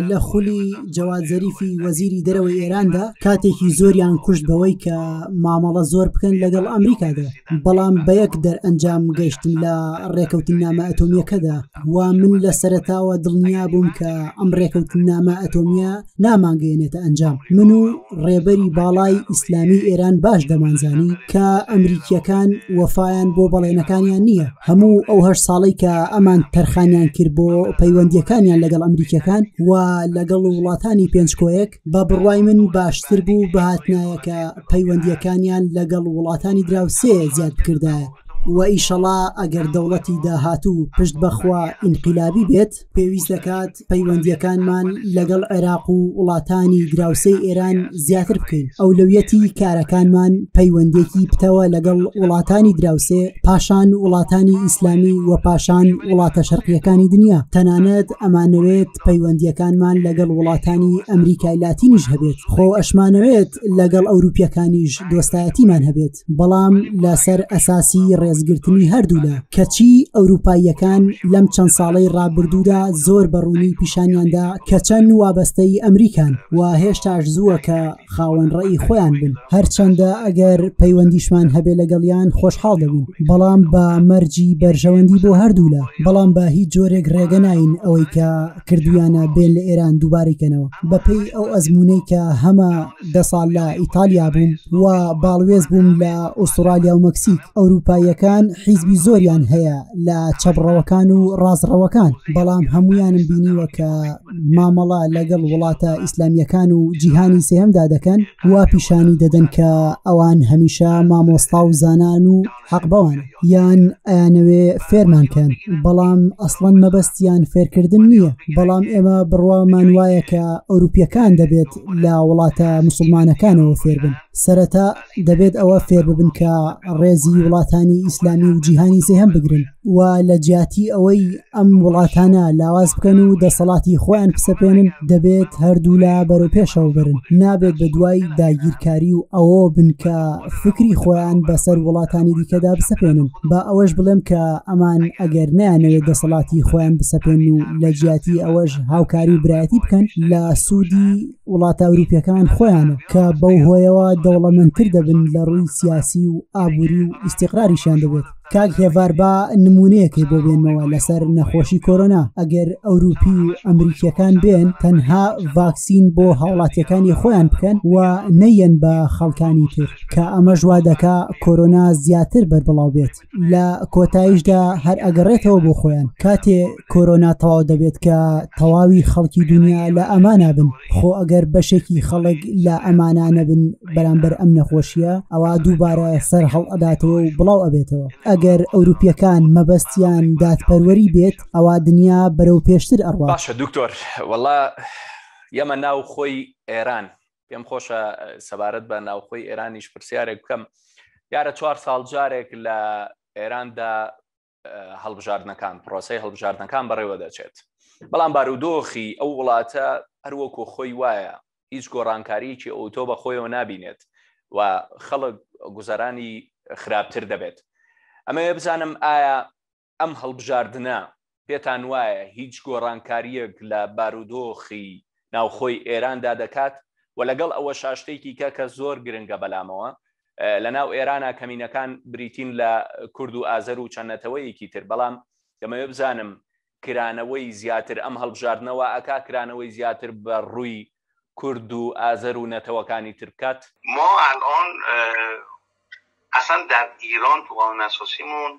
لە خولی جەواد زەریفی وەزیری دەرەوەی ئێراندا کاتێکی زۆریان کوشت بەوەی کە مامەڵە زۆر بکەن لەگەڵ ئەمریکادا. بەڵام بە یەک دەرئەنجام گەیشتن لە ڕێکەوتننامە ئەتۆمیەکەدا و من لە سەرەتاوە دڵنیا بووم کە ئەم ڕێکەوتننامە ئەتۆمیە نامانگەیەنێتە ئەنجام من و ڕێبەری باڵای ئیسلامی ئێران باش دەمانزانی کە ئەمریکیەکان وەفایان بۆ بەڵێنەکانیان نییە هەموو ئەو هەشت ساڵەی کە ئەمان تەرخانیان کرد بۆ پەیوەندیەکانیان لەگەڵ ئەمریکیەکان و لەگەڵ وڵاتانی پێنجکۆیەک بە بڕوای من باشتر بوو بهاتنایە کە پەیوەندییەکانیان لەگەڵ وڵاتانی دراوسێ زیاد بکردایە و ئیشەڵا ئەگەر دەوڵەتی داهاتوو پشت بەخوا ئینقیلابی بێت پێویست دەکات پەیوەندییەکانمان لەگەڵ عێراق و وڵاتانی دراوسێی ئێران زیاتر بکەین ئەولەویەتی کارەکانمان پەیوەندیەکی پتەوە لەگەڵ وڵاتانی دراوسێ پاشان وڵاتانی ئیسلامی و پاشان وڵاتە شەرقیەکانی دنیا تەنانەت ئەمانەوێت پەیوەندیەکانمان لەگەڵ وڵاتانی ئەمریکای لاتینیش هەبێت خۆ ئەشمانەوێت لەگەڵ ئەوروپیەکانیش دۆستایەتیمان هەبێت بەڵام لەسەر ئەساسی ڕێزگرتنی هەردوولا کەچی ئەوروپاییەکان لەم چەند ساڵەی ڕابردوودا زۆر بەڕوونی پیشانیاندا کە چەند وابەستەی ئەمریکان و هێشتاش زووە کە خاوەن ڕەئی خۆیان بن هەرچەندە ئەگەر پەیوەندیشمان هەبێ لەگەڵیان خۆشحاڵ دەبین بەڵام بە مەرجی بەرژەوەندی بۆ هەردوولا بەڵام بە هیچ جۆرێک ڕێگە ناین ئەوەی کە کردویانە بێن لە ئێران دووبارەی کەنەوە بەپێی ئەو ئەزمونەی کە هەمە دە ساڵ لە ئیتالیا بووم و باڵوێز بووم لە ئوسترالیا و مەکسیک ئەوروپاییەکان حیزبی زۆریان هەیە لە چەپڕەوەکان و ڕاستڕەوەکان بەڵام هەمویانم بینیوە کە مامەڵە لەگەڵ وڵاتە ئیسلامیەکان و جیهانی سێهەمدا دەکەن وا پیشانی دەدەن کە ئەوان هەمیشە مامۆستا و زانان و حەق بەوان یان ئەیانەوێ فێرمان کەن بەڵام ئەسڵەن مەبەستیان فێرکردن نییە بەڵام ئێمە بڕوامان وایە کە ئەوروپیەکان دەبێت لە وڵاتە مسلمانەکانەوە فێربن سەرەتا دەبێت ئەوە فێر ببن کە ڕێزی وڵاتانی ئیسلامی و جیهانی سێهەم بگرن و لە جیاتی ئەوەی ئەم وڵاتانە لاواز بکەن و دەسەڵاتی خۆیان بسەپێنن دەبێت هەردوولا بەرەو پێشەوە برن نابێت بە دوای داگیرکاری و ئەوە بن کە فکری خۆیان بەسەر وڵاتانی دیکەدا بسەپێنن با ئەوەش بڵێم کە ئەمان ئەگەر نەیانەوێت دەسەڵاتی خۆیان بسەپێن و لە جیاتی ئەوەش هاوکاری و برایەتی بکەن لە سوودی وڵاتە ئەوروپیەکان خۆیانە کە بەو هۆیەوە دەوڵەمەندتر دەبن لە ڕووی سیاسی و ئابووری و ئیستیقراریشیان دەبێت. کاک هێڤار با نمونەیەکەی بۆ بێنمەوە لەسەر نەخۆشی کۆرۆنا ئەگەر ئەوروپی و ئەمریکیەکان بێن تەنها ڤاکسین بۆ هاوڵاتیەکانی خۆیان بکەن و نەیەن بە خەڵکانی تر کە ئەمەش وا دەکا کۆرۆنا زیاتر بەربڵاو بێت لە کۆتاییشدا هەر ئەگەڕێتەوە بۆ خۆیان کاتێ کۆرۆنا تەواو دەبێت کە تەواوی خەڵکی دنیا لە ئەمانا بن خۆ ئەگەر بەشێکی خەڵک لە ئەمانا نەبن بەرامبەر ئەم نەخۆشیە ئەوا دووبارە سەر هەڵ ئەداتەوە و بڵاو ئەبێتەوە ئەگەر ئەوروپیەکان مەبەستیان دادپەروەری بێت ئەوا دنیا بەرەو پێشتر ئەڕوات. باشە دکتۆر وەڵا یەمە ناو خۆی ئێران پێم خۆشە سەبارەت بە ناوخۆی ئێرانیش پرسیارێک بکەم دیارە چوار ساڵ جارێک لە ئێراندا هەڵبژاردنەکان پرۆسی هەڵبژاردنەکان بەڕێوە دەچێت بەڵام بارودۆخی ئەو وڵاتە هەروەکو خۆی وایە هیچ گۆڕانکاریەکی ئەوتۆ بە خۆیەوە نابینێت و خەڵک گوزەرانی خراپتر دەبێت ئەمەوێ بزانم ئایا ئەم هەڵبژاردنە پێتان وایە هیچ گۆڕانکارییەک لە بارودۆخی ناوخۆی ئێراندا دەکات و لەگەڵ ئەوەشا شتێکی کە کە زۆر گرنگە بەلامەوە لە ناو ئێرانە کەمینەکان بریتین لە کورد و ئازەر و چەند نەتەوەیەکی تر بەڵام دەمەوێت بزانم. کرانەوەی زیاتر ئەم هەڵبژاردنە وا ئەکا کرانەوەی زیاتر بە ڕووی کورد و ئازەر و نەتەوەکانی تر بکات؟ ما الان اصلا در ایران تو قانون اساسیمون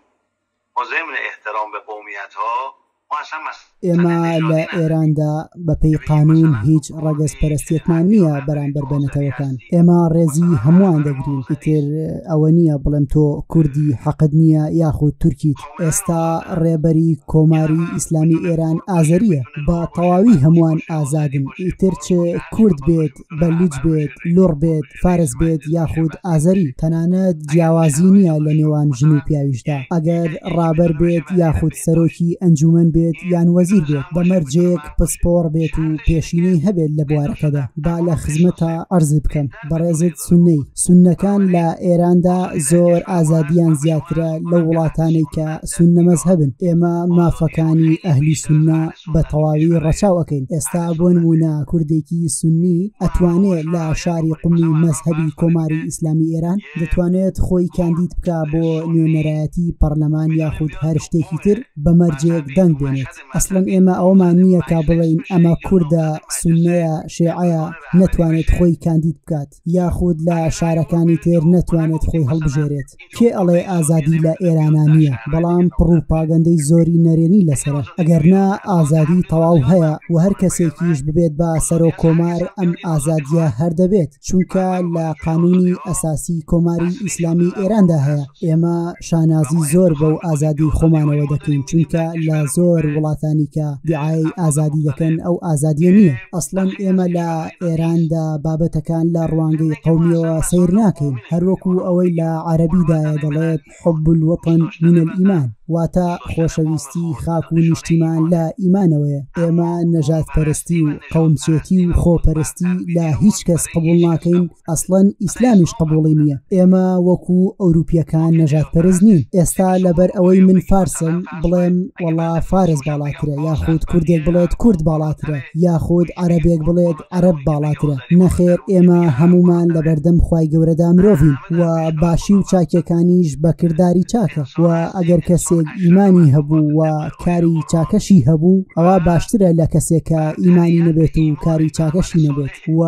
ما ضمن احترام به قومیت ها ما اصلا ئێمە لە ئێراندا بەپێی قانوون هیچ ڕەگەزپەرستیەکمان نییە بەرامبەر بە نەتەوەکان، ئێمە ڕێزی هەمووان دەگرین، ئیتر ئەوە نییە بڵێم تۆ کوردی حەقت نییە یاخود تورکیت، ئێستا ڕێبەری کۆماری ئیسلامی ئێران ئازەرییە، بە تەواوی هەمووان ئازادن، ئیتر چ کورد بێت، بەلوچ بێت، لوڕ بێت، فارس بێت یاخود ئازەری، تەنانەت جیاوازی نییە لە نێوان ژن و پیاویشدا، ئەگەر ڕابەر بێت یاخود سەرۆکی ئەنجومەن بێت یان وەزیر بێت، بە مەرجێک پسپۆڕ بێت و پێشینەی هەبێت لە بوارەکەدا. با لە خزمەتا عەرزت بکەم بەڕێزت سوننەی، سوننەکان لە ئێراندا زۆر ئازادییان زیاترە لەو وڵاتانەی کە سوننە مەزهەبن، ئێمە مافەکانی ئەهلی سوننە بە تەواوی ڕەچاو ئەکەین ئێستا بۆ نموونە کوردێکی سوننی ئەتوانێ لە شاری قومی مەزهەبی کۆماری ئیسلامی ئێران دەتوانێت خۆی کاندید بکا بۆ نوێنەرایەتی پەڕلەمان یاخود هەر شتێکی تر بە مەرجێک دەنگ بێنێت ئەسڵەن ئێمە ئەوەمان نییە کە بڵێین ئەمە کوردە سوننەیە شێعەیە نەتوانێت خۆی کاندید بکات یاخود لە شارەکانی تر نەتوانێت خۆی هەڵبژێرێت. کێ ئەڵێ ئازادی لە ئێرانا نییە؟ بەڵام پڕوپاگەندەی زۆری نەرێنی لەسەرە، ئەگەر نا ئازادی تەواو هەیە و هەر کەسێکیش ببێت بە سەرۆک کۆمار ئەم ئازادیە هەر دەبێت، چونکە لە قانونی ئەساسی کۆماری ئیسلامی ئێراندا هەیە. ئێمە شانازی زۆر بەو ئازادی خۆمانەوە دەکەین، چونکە لە زۆر وڵاتانی کە دیعایەی ئازادی دەکەن ئەو ئازادیە نییە. ئەسڵەن ئێمە لە ئێراندا بابەتەکان لە ڕوانگەی قەومیەوە سەیر ناکەین، هەروەکو ئەوەی لە عەرەبیدایە دەڵێت، حب الوطن من الایمان، واتە خۆشەویستی خاک و نیشتیمان لە ئیمانەوەیە. ئێمە نەژادپەرستی و قەومچێتی و خۆپەرستی لە هیچ کەس قبوڵ ناکەین، ئەسڵەن ئیسلامیش قبوڵی نییە. ئێمە وەکو ئەوروپیەکان نەژادپەرست نین. ئێستا لەبەر ئەوەی من فارسم بڵێم وەڵا فارس باڵاترە یاخود کوردێک بڵێت کورد باڵاترە یاخود عەرەبێک بڵێت عەرەب باڵاترە، نەخێر ئێمە هەموومان لەبەردەم خوای گەورەدا مرۆڤین و باشی و چاکیەکانیش بە کرداری چاکە و ئەگەر کەسێک ئیمانی هەبوو و کاری چاکەشی هەبوو ئەوا باشترە لە کەسێک کە ئیمانی نەبێت و کاری چاکەشی نەبێت. و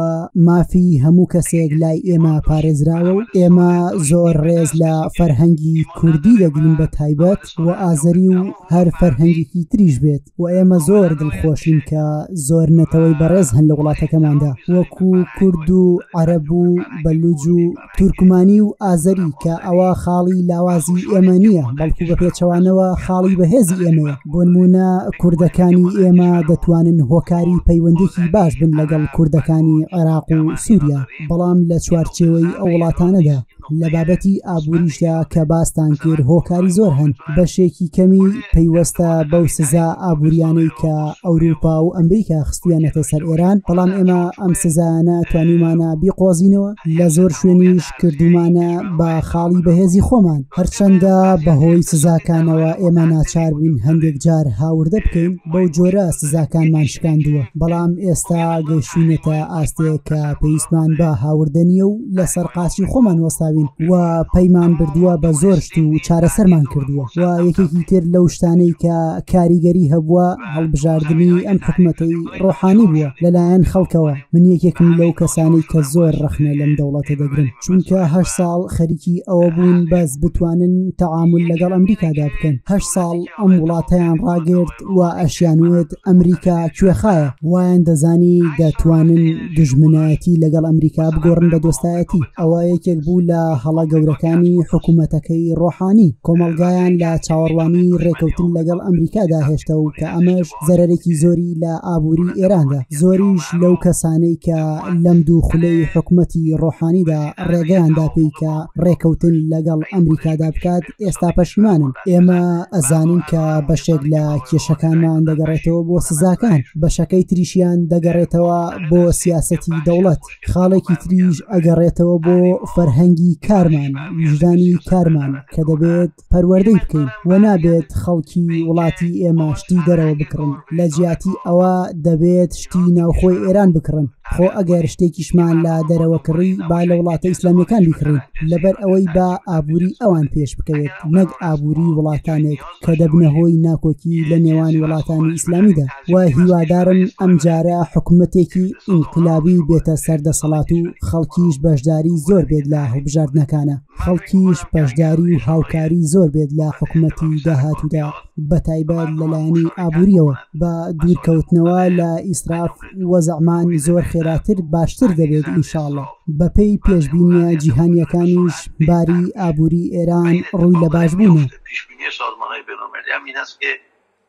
مافی هەموو کەسێک لای ئێمە پارێزراوە و ئێمە زۆر ڕێز لە فەرهەنگی کوردی دەگرین بە تایبەت و ئازەری و هەر فەرهەنگێکی تریش بێت و ئێمە زۆر دڵخۆشین کە زۆر نەتەوەی بەڕێز هەن لە وڵاتەکەماندا وەکو کورد و عەرەب و بەلوج و تورکمانی و ئازەری کە ئەوە خاڵی لاوازی ئێمە نییە بەڵکو بە پێچەوانەوە خاڵی بەهێزی ئێمەیە بۆنمونە کوردەکانی ئێمە دەتوانن هۆکاری پەیوەندێکی باش بن لەگەڵ کوردەکانی عێراق و سووریا بەڵام لە چوارچێوەی ئەو وڵاتانەدا لە بابەتی ئابووریشدا کە باستان کرد هۆکاری زۆر هەن بەشێکی کەمی پەیوەستە بەو سزا ئابووریانەی کە ئەوروپا و ئەمریکا خستویانەتە سەر ئێران بەڵام ئێمە ئەم سزایانە توانیومانە بیقۆزینەوە لە زۆر شوێنیش کردومانە بە خاڵی بەهێزی خۆمان هەرچەندە بەهۆی سزاکانەوە ئێمە ناچار بووین هەندێک جار هاوردە بکەین بەو جۆرە سزاکانمان شکاندووە بەڵام ئێستا گەیشتوینەتە ئاستێک کە پێویستمان بە هاوردە نییە و لەسەر قاچی خۆمان وەستاوین و پەیمان بردووە بە زۆر شت و چارەسەرمان کردووە و یەکێکی تر لەو شتانەی کە کاریگەری هەبووە هەڵبژاردنی ئەم حکومەتەی ڕۆحانی بووە لەلایەن خەڵکەوە من یەکێکم لەو کەسانەی کە زۆر ڕەخنە لەم دەوڵەتە دەگرم چونکە هە ساڵ خەریکی ئەوە بوون بەس بتوانن تەعامل لەگەڵ ئەمریکادا بکەن هە ساڵ ئەم وڵاتەیان ڕاگرت و ئەشیانوت ئەمریکا کوێخایە وایان دەزانی دەتوانن دوژمنایەتی لەگەڵ ئەمریکا بگۆڕن بە دۆستایەتی ئەوە یەکێک بوو لە هەڵە گەورەکانی حکوومەتەکەی ڕۆحانی کۆمەڵگایان لە چاوەڕوانی ڕێکەوتن لەگەڵ ئەمریکادا هێشتەوە کە ئەمەش زەرەرێکی زۆری لە ئابووری ئێراندا زۆریش لەو کەسانەی کە لەم دوو خولەی حکومەتی ڕۆحانیدا ڕێگەیاندا پێی کە ڕێکەوتن لەگەڵ ئەمریکادا بکات ئێستا پەشیمانن ئێمە ئەزانین کە بەشێک لە کێشەکانمان دەگەڕێتەوە بۆ سزاکان بەشەکەی تریشیان دەگەڕێتەوە بۆ سیاسەتی دەوڵەت خاڵێکی تریش ئەگەڕێتەوە بۆ فەرهەنگی کارمان، ویژدانی کارمان کە دەبێت پەروەردەی بکەین و نابێت خەڵکی وڵاتی ئێمە شتی دەرەوە بکڕن، لە جیاتی ئەوە دەبێت شتی ناوخۆی ئێران بکڕن، خۆ ئەگەر شتێکیشمان لە دەرەوە کڕی با لە وڵاتە ئیسلامیەکان بیکڕین، لەبەر ئەوەی با ئابووری ئەوان پێش بکەوێت نەک ئابووری وڵاتانێک کە دەبنە هۆی ناکۆکی لە نێوان وڵاتانی ئیسلامیدا و هیوادارم ئەمجارە حکومەتێکی ئینقلابی بێتە سەر دەسەڵات و خەڵکیش بەشداری زۆر بێت لە هەڵبژاردنەکانە خەڵکیش بەشداری و هاوکاری زۆر بێت لە حکومەتی داهاتوودا بەتایبەت لەلایەنی ئابووریەوە بە دوورکەوتنەوە لە ئیسراف وەزعمان زۆر خێراتر باشتر دەبێت ئینشاڵڵا بەپێی پێشبینیە جیهانیەکانیش باری ئابووری ئێران ڕووی لە باشبوونە. پیشبینی سازمانهای بینالمللی هم این است که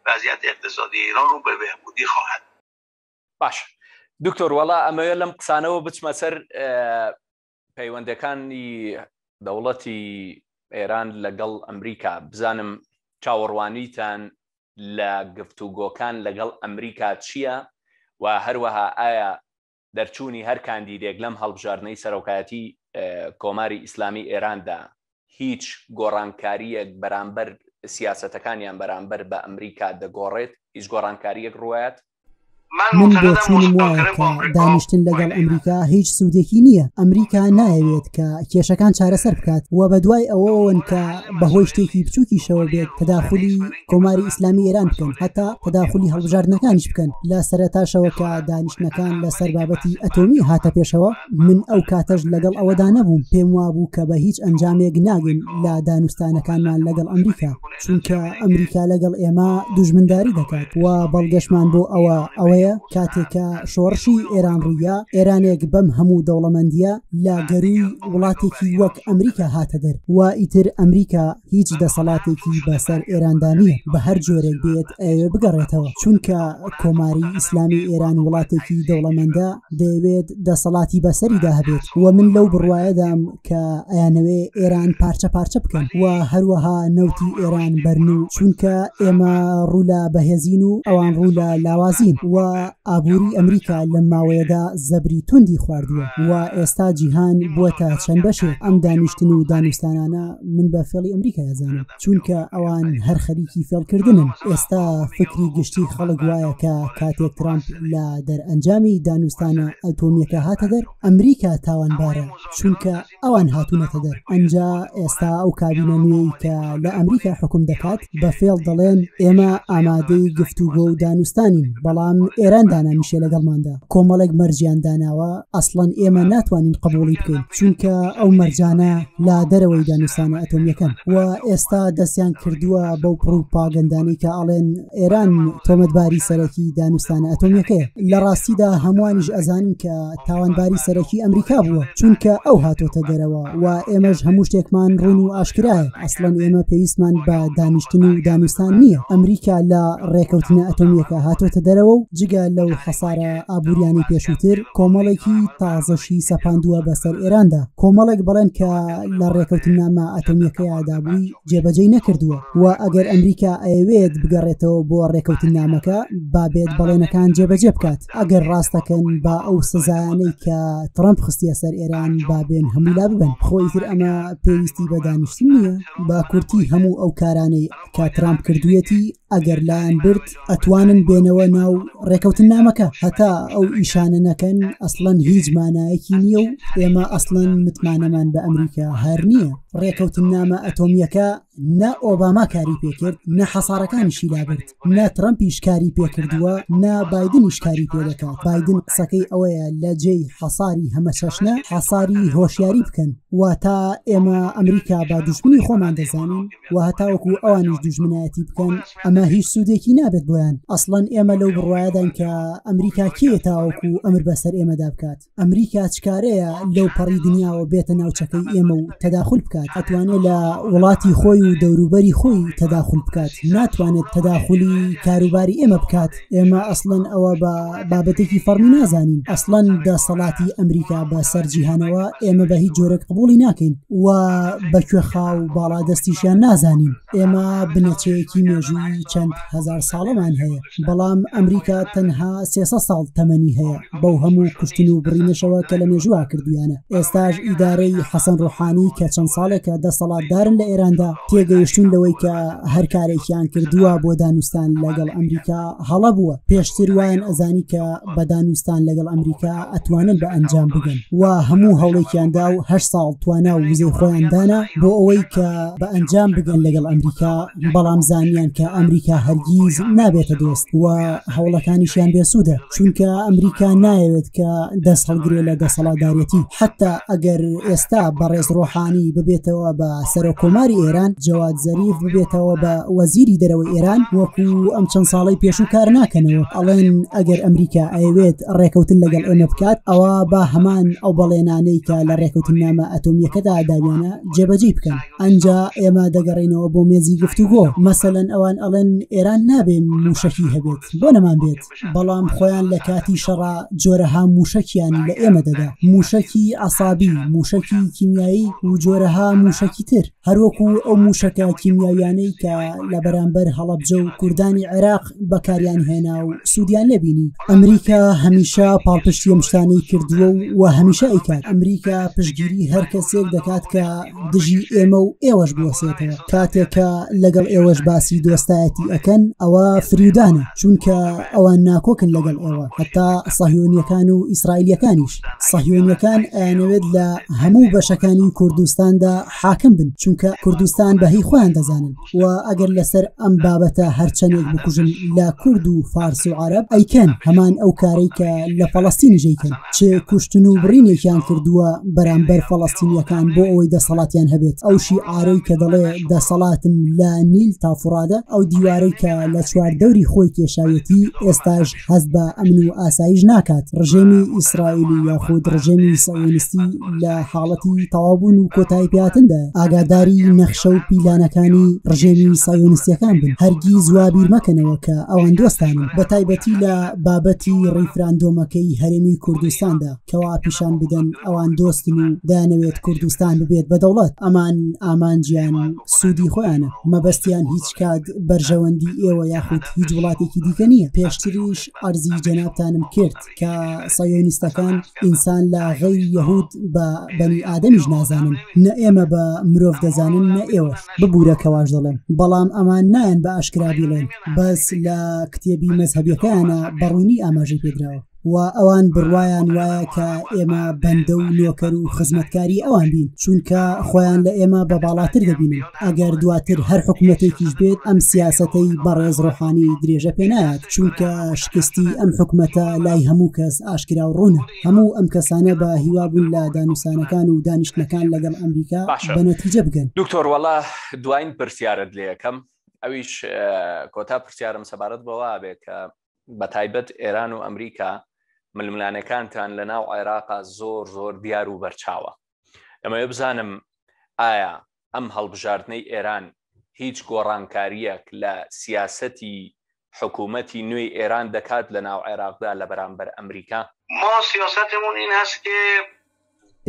وضعیت اقتصادی ایران رو به بهبودی خواهد باش دکتۆر وەڵا ئەمەوێت لەم قسانەوە بچمە سەر پەیوەندەکانی دەوڵەتی ئێران لەگەڵ ئەمریکا بزانم چاوەڕوانیتان لە گفتوگۆکان لەگەڵ ئەمریکا چییە و هەروەها ئایا دەرچوونی هەر کاندیدێک لەم هەڵبژاردنەی سەرۆکایەتی کۆماری ئیسلامی ئێراندا هیچ گۆڕانکارییەک بەرامبەر سیاسەتەکانیان بەرامبەر بە ئەمریکا دەگۆڕێت؟ هیچ گۆڕانکارییەک ڕوایەت؟ من بۆچوونم وایە کە دانیشتن لەگەڵ ئەمریکا هیچ سوودێکی نییە، ئەمریکا نایەوێت کە کێشەکان چارەسەر بکات و بەدوای ئەوەوەن کە بەهۆی شتێکی بچووکیشەوە بێت تەداخولی کۆماری ئیسلامی ئێران بکەن، هەتا تەداخولی هەڵبژاردنەکانیش بکەن. لە سەرەتاشەوە کە دانیشتنەکان لەسەر بابەتی ئەتۆمی هاتە پێشەوە، من ئەو کاتەش لەگەڵ ئەوەدا نەبووم، پێم وابوو کە بە هیچ ئەنجامێک ناگەین لە دانوستانەکانمان لەگەڵ ئەمریکا، چونکە ئەمریکا لەگەڵ ئێمە دوژمنداری دەکات و بەڵگەشمان بۆ ئەوە ئەوەیە کاتێک کە شۆڕشی ئێران ڕوویا، ئێرانێک بەم هەموو دەوڵەمەندییە لە گەرووی وڵاتێکی وەک ئەمریکا هاتە دەر و ئیتر ئەمریکا هیچ دەسەڵاتێکی بەسەر ئێراندا نییە، بە هەر جۆرێک بێت ئەیەوێ بگەڕێتەوە، چونکە کۆماری ئیسلامی ئێران وڵاتێکی دەوڵەمەندە دەیەوێت دەسەڵاتی بەسەریدا هەبێت و من لەو بڕوایەدام کە ئەیانەوێ ئێران پارچە پارچە بکەن و هەروەها نەوتی ئێران بەرن و چونکە ئێمە ڕوو لە بەهێزین و ئەوان ڕوو لە لاوازین و ئابووری ئەمریکا لەم ماوەیەدا زەبری توندی خواردووە و ئێستا جیهان بووەتە چەند بەشێک ئەم دانیشتن و دانوستانانە من بە فێڵی ئەمریکا ئەزانم چونکە ئەوان هەر خەریکی فێڵکردنن ئێستا فکری گشتی خەڵک وایە کە کاتێک ترامپ لە دەرئەنجامی دانوستانە ئەتۆمیەکە هاتە دەر ئەمریکا تاوانبارە چونکە ئەوان هاتوونەتە دەر ئەنجا ئێستا ئەو کابینە نوێی کە لە ئەمریکا حکوم دەکات بە فێڵ دەڵێن ئێمە ئامادەی گفتوگۆ و دانوستانین بەڵام ئێران دانانیشێ لەگەڵماندا کۆمەڵێک مەرجیان داناوە ئەسڵەن ئێمە ناتوانین قبوڵی بکەین چونکە ئەو مەرجانە لە دەرەوەی دانوستانە ئەتۆمیەکەن و ئێستا دەستیان کردووە بەو پڕوپاگەندانەی کە ئەڵێن ئێران تۆمەتباری سەرەکی دانوستانە ئەتۆمیەکەیە لە ڕاستیدا هەمووانیش ئەزانین کە تاوانباری سەرەکی ئەمریکا بووە چونکە ئەو هاتۆتە دەرەوە و ئێمەش هەموو شتێکمان ڕوون و ئاشکرایە ئەسڵەن ئێمە پێویستمان بە دانیشتن و دانوستان نییە ئەمریکا لە ڕێکەوتنە ئەتۆمیەکە هاتۆتە دەرەوە و جگە لەو حەسارە ئابووریانەی پێشووتر کۆمەڵێکی تازەشی سەپاندووە بەسەر ئێراندا کۆمەڵێک بەڵێن کە لە ڕێکەوتننامە ئەتۆمیەکەیدا بووی جێبەجێی نەکردووە و ئەگەر ئەمریکا ئەیەوێت بگەڕێتەوە بۆ ڕێکەوتننامەکە با بێت بەڵێنەکان جێبەجێ بکات ئەگەر ڕاستەکەن با ئەو سزایانەی کە ترەمپ خستیە سەر ئێران با بێن هەموو لا ببەن خۆ ئیتر ئەمە پێویستی بە دانیشتن نییە بە کورتی هەموو ئەو کارانەی کە ترامپ کردوویەتی ئەگەر لایان برد ئەتوانن بێنەوە ناو ڕێکەوتننامەکە هەتا ئەو ئیشانە نەکەن ئەسڵەن هیچ مانایەکی نییە و ئێمە ئەسڵەن متمانەمان بە ئەمریکا هەر نییە ڕێکەوتننامە ئەتۆمییەکە نە ئۆباما کاری پێکرد نە حەسارەکانیشی لابرد نە ترەمپیش کاری پێکردووە نە بایدنیش کاری پێدەکات بایدن قسەکەی ئەوەیە لە جێی حەساری هەمەچەشنە حەساری هۆشیاری بکەن واتە ئێمە ئەمریکا بە دوژمنی خۆمان دەزانین و هەتاوەکو ئەوانیش دوژمنایەتی بکەن ئەمە هیچ سوودێکی نابێت بۆیان ئەسڵەن ئێمە لەو بڕوایەداین کە ئەمریکا کێیە تاوەکو ئەمر بەسەر ئێمەدا بکات ئەمریکا چ کارەیە لەو پەڕی دنیاوە بێتە ناوچەکەی ئێمە و تەداخول بکات. بکات، ئەتوانێت لە وڵاتی خۆی و دەوروبەری خۆی تەداخول بکات، ناتوانێت تەداخولی کاروباری ئێمە بکات. ئێمە ئەسڵەن ئەوە بە بابەتێکی فەڕمی نازانین، ئەسڵەن دەسەڵاتی ئەمریکا بە سەر جیهانەوە ئێمە بە هیچ جۆرێک قبوڵی ناکەین و بە کوێخا و باڵادەستیشیان نازانین. ئێمە بنەچەیەکی مێژوویی چەند هەزار ساڵەمان هەیە، بەڵام ئەمریکا تەنها 300 ساڵ تەمەنی هەیە بەو هەموو کوشتن و بڕینەشەوە کە لە مێژووە کردویانە. ئێستاش ئیدارەی حەسەن ڕۆحانی کە چەند ساڵێکە دەسەڵاتدارن لە ئێراندا تێگەیشتون لەوەی کە هەر کارێکیان کردووە بۆ دانوستان لەگەڵ ئەمریکا هەڵە بووە. پێشتر وایان ئەزانی کە بە دانوستان لەگەڵ ئەمریکا ئەتوانن بە ئەنجام بگەن و هەموو هەوڵێکیان دا و هەشت ساڵ توانا و وزەی خۆیان دانا بۆ ئەوەی کە بە ئەنجام بگەن لەگەڵ ئەمریکا، بەڵام زانیان کە ئەمریکا هەرگیز نابێتە دۆست و هەوڵەکانیشیان بێسوودە، چونکە ئەمریکا نایەوێت کە دەست هەڵگرێ لە دەسەڵاتدارێتی. حەتتا ئەگەر ئێستا بەڕێز ڕۆحانی ببێتەوە بە سەرۆک کۆماری ئێران، جەواد زەریف ببێتەوە بە وەزیری دەرەوەی ئێران، وەکو ئەم چەند ساڵەی پێشوو کار ناکەنەوە. ئەڵێن ئەگەر ئەمریکا ئەیەوێت ڕێکەوتن لەگەڵ ئێمە بکات، ئەوا با هەمان ئەو بەڵێنانەی کە لە ڕێکەوتننامە ئەتۆمییەکەدا داویانە جێبەجێی بکەن، ئەنجا ئێمە دەگەڕێینەوە بۆ مێزی گفتوگۆ. مەسەلەن ئەوان ئەڵێن ئێران نابێ مووشەکی هەبێت، بۆ نەمان بێت؟ بەڵام خۆیان لە کاتی شەڕا جۆرەها مووشەکیان لە ئێمە دەدا، مووشەکی عەسابی، مووشەکی کیمیایی و جۆرەها مووشەکی تر، هەروەکو ئەو مووشەکە کیمیاویانەی کە لە بەرامبەر هەڵەبجە و کوردانی عێراق بەکاریان هێنا و سوودیان لێ بینی. ئەمریکا هەمیشە پاڵپشتی ئەم شتانەی کردووە و هەمیشە ئەیکات. ئەمریکا پشتگیری هەر کەسێک دەکات کە دژی ئێمە و ئێوەش بوەسێتەوە. کاتێک کە لەگەڵ ئێوەش باسی دۆستایەتی ئەکەن ئەوە فریودانە، چونکە ئەوان ناکۆکن لەگەڵ ئێوە، هەتا سەهیۆنیەکان و ئیسرائیلیەکانیش. سەهیۆنیەکان ئەیانەوێت لە هەموو بەشەکانی کوردستاندا حاکم بن، چونکە کوردستان بە هی خۆیان دەزانن و ئەگەر لەسەر ئەم بابەتە هەرچەندێک بکوژن لە کورد و فارس و عەرەب ئەیکەن، هەمان ئەو کارەی کە لە فەڵەستینیش ئەیکەن. چ کوشتن و بڕینێکیان کردووە بەرامبەر فەڵەستینیەکان بۆ ئەوەی دەسەڵاتیان هەبێت. ئەو شیعارەی کە دەڵێ دەسەڵاتم لە نیل تا فوڕادە، ئەو دیوارەی کە لە چواردەوری خۆی کێشاویەتی ئێستاش هەست بە ئەمن و ئاسایش ناکات. ڕژێمی ئیسرائیلی یاخود ڕژێمی سەیۆنیستی لە حاڵەتی تەواوبوون و کۆتایی پێهاتندایە. ئاگاداری نەخشە و پیلانەکانی ڕژێمی سەیۆنیستیەکان بن. هەرگیز وا بیر مەکەنەوە کە ئەوان دۆستانن، بەتایبەتی لە بابەتی ڕیفراندۆمەکەی هەرێمی کوردستاندا کەوا پیشان بدەن ئەوان دۆستن و دەیانەوێت کوردستان ببێت بە دەوڵەت. ئەمان ئامانجیان سوودی خۆیانە، مەبەستیان هیچ کات بەرژەوەندی ئێوە یاخود هیچ وڵاتێکی دیکە نییە. پێشتریش عەرزی جەنابتانم کرد کە سەیۆنیستەکان ئینسان لە غەیری یەهود بە بەنی ئادەمیش نازانن، نە ئێمە بە مرۆڤ دەزانن نە ئێوەش. ببورە کە واش دەڵێم، بەڵام ئەمان نایەن بە ئاشکرا بیڵێن، بەس لە کتێبی مەزهەبیەکەیانا بە ڕوونی ئاماژەی پێدراوە. و ئەوان بڕوایان وایە کە ئێمە بەندە و نۆکەر و خزمەتکاری ئەوان بین، چونکە خۆیان لە ئێمە بە باڵاتر دەبینن. ئەگەر دواتر هەر حکومەتێکیش بێت ئەم سیاسەتەی بەڕێز ڕۆحانی درێژە پێنایات، چونکە شکستی ئەم حکومەتە لای هەموو کەس ئاشکرا و ڕوونە. هەموو ئەم کەسانە بە هیوا بوون لە دانوسانەکان و دانیشتنەکان لەگەڵ ئەمریکا باشە بە نەتیجە بگەن. دکتۆر وەڵا دواین پرسیارت لێ ئەکەم ئەویش کۆتا پرسیارم سەبارەت بەوە بێ کە بە تایبەت ئێران و ئەمریکا ململانەکانتان لە ناو عێراقا زۆر زۆر دیار و بەرچاوە دەمەوێت بزانم ئایا ئەم هەڵبژاردنەی ئێران هیچ گۆڕانکارییەک لە سیاسەتی حکوومەتی نوێی ئێران دەکات لە ناو عێراقدا لە بەرامبەر ئەمریکا؟ ما سیاستمون این هست که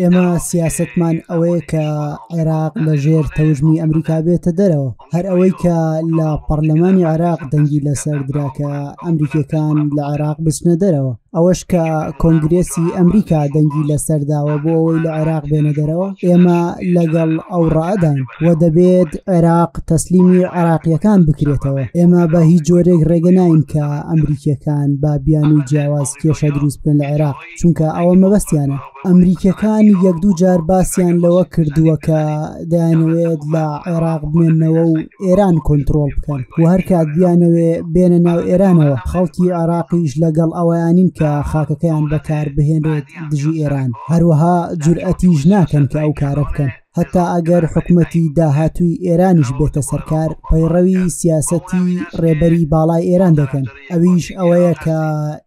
ئێمە سیاسەتمان ئەوەیە کە عێراق لە ژێر تەوژمی ئەمریکا بێتە دەرەوە، هەر ئەوەی کە لە پەڕلەمانی عێراق دەنگی لەسەر درا کە ئەمریکیەکان لە عێراق بچنە دەرەوە، ئەوەش کە کۆنگرێسی ئەمریکا دەنگی لەسەر داوە بۆ ئەوەی لە عێراق بێنە دەرەوە، ئێمە لەگەڵ ئەو ڕادان و دەبێت عێراق تەسلیمی عێراقیەکان بکرێتەوە. ئێمە بە هیچ جۆرێک ڕێگە ناین کە ئەمریکیەکان بە بیانووی جیاواز کێشە دروست بکەن لە عێراق، چونکە ئەوە مەبەستیانە. ئەمریکیەکان یەک دوو جار باسیان لەوە کردووە کە دەیانەوێت لە عێراق بمێنەوە و ئێران کۆنترۆڵ بکەن و هەرکات بیانەوێ بێنە ناو ئێرانەوە، خەڵکی عێراقیش لەگەڵ ئەوەیانین کە خاکەکەیان بەکار بهێنرێت دژی ئێران، هەروەها جورئەتیش ناکەن کە ئەو کارە بکەن. هەتا ئەگەر حکومەتی داهاتووی ئێرانیش بێتە سەرکار پەیڕەوی سیاسەتی ڕێبەری باڵای ئێران دەکەن ئەویش ئەوەیە کە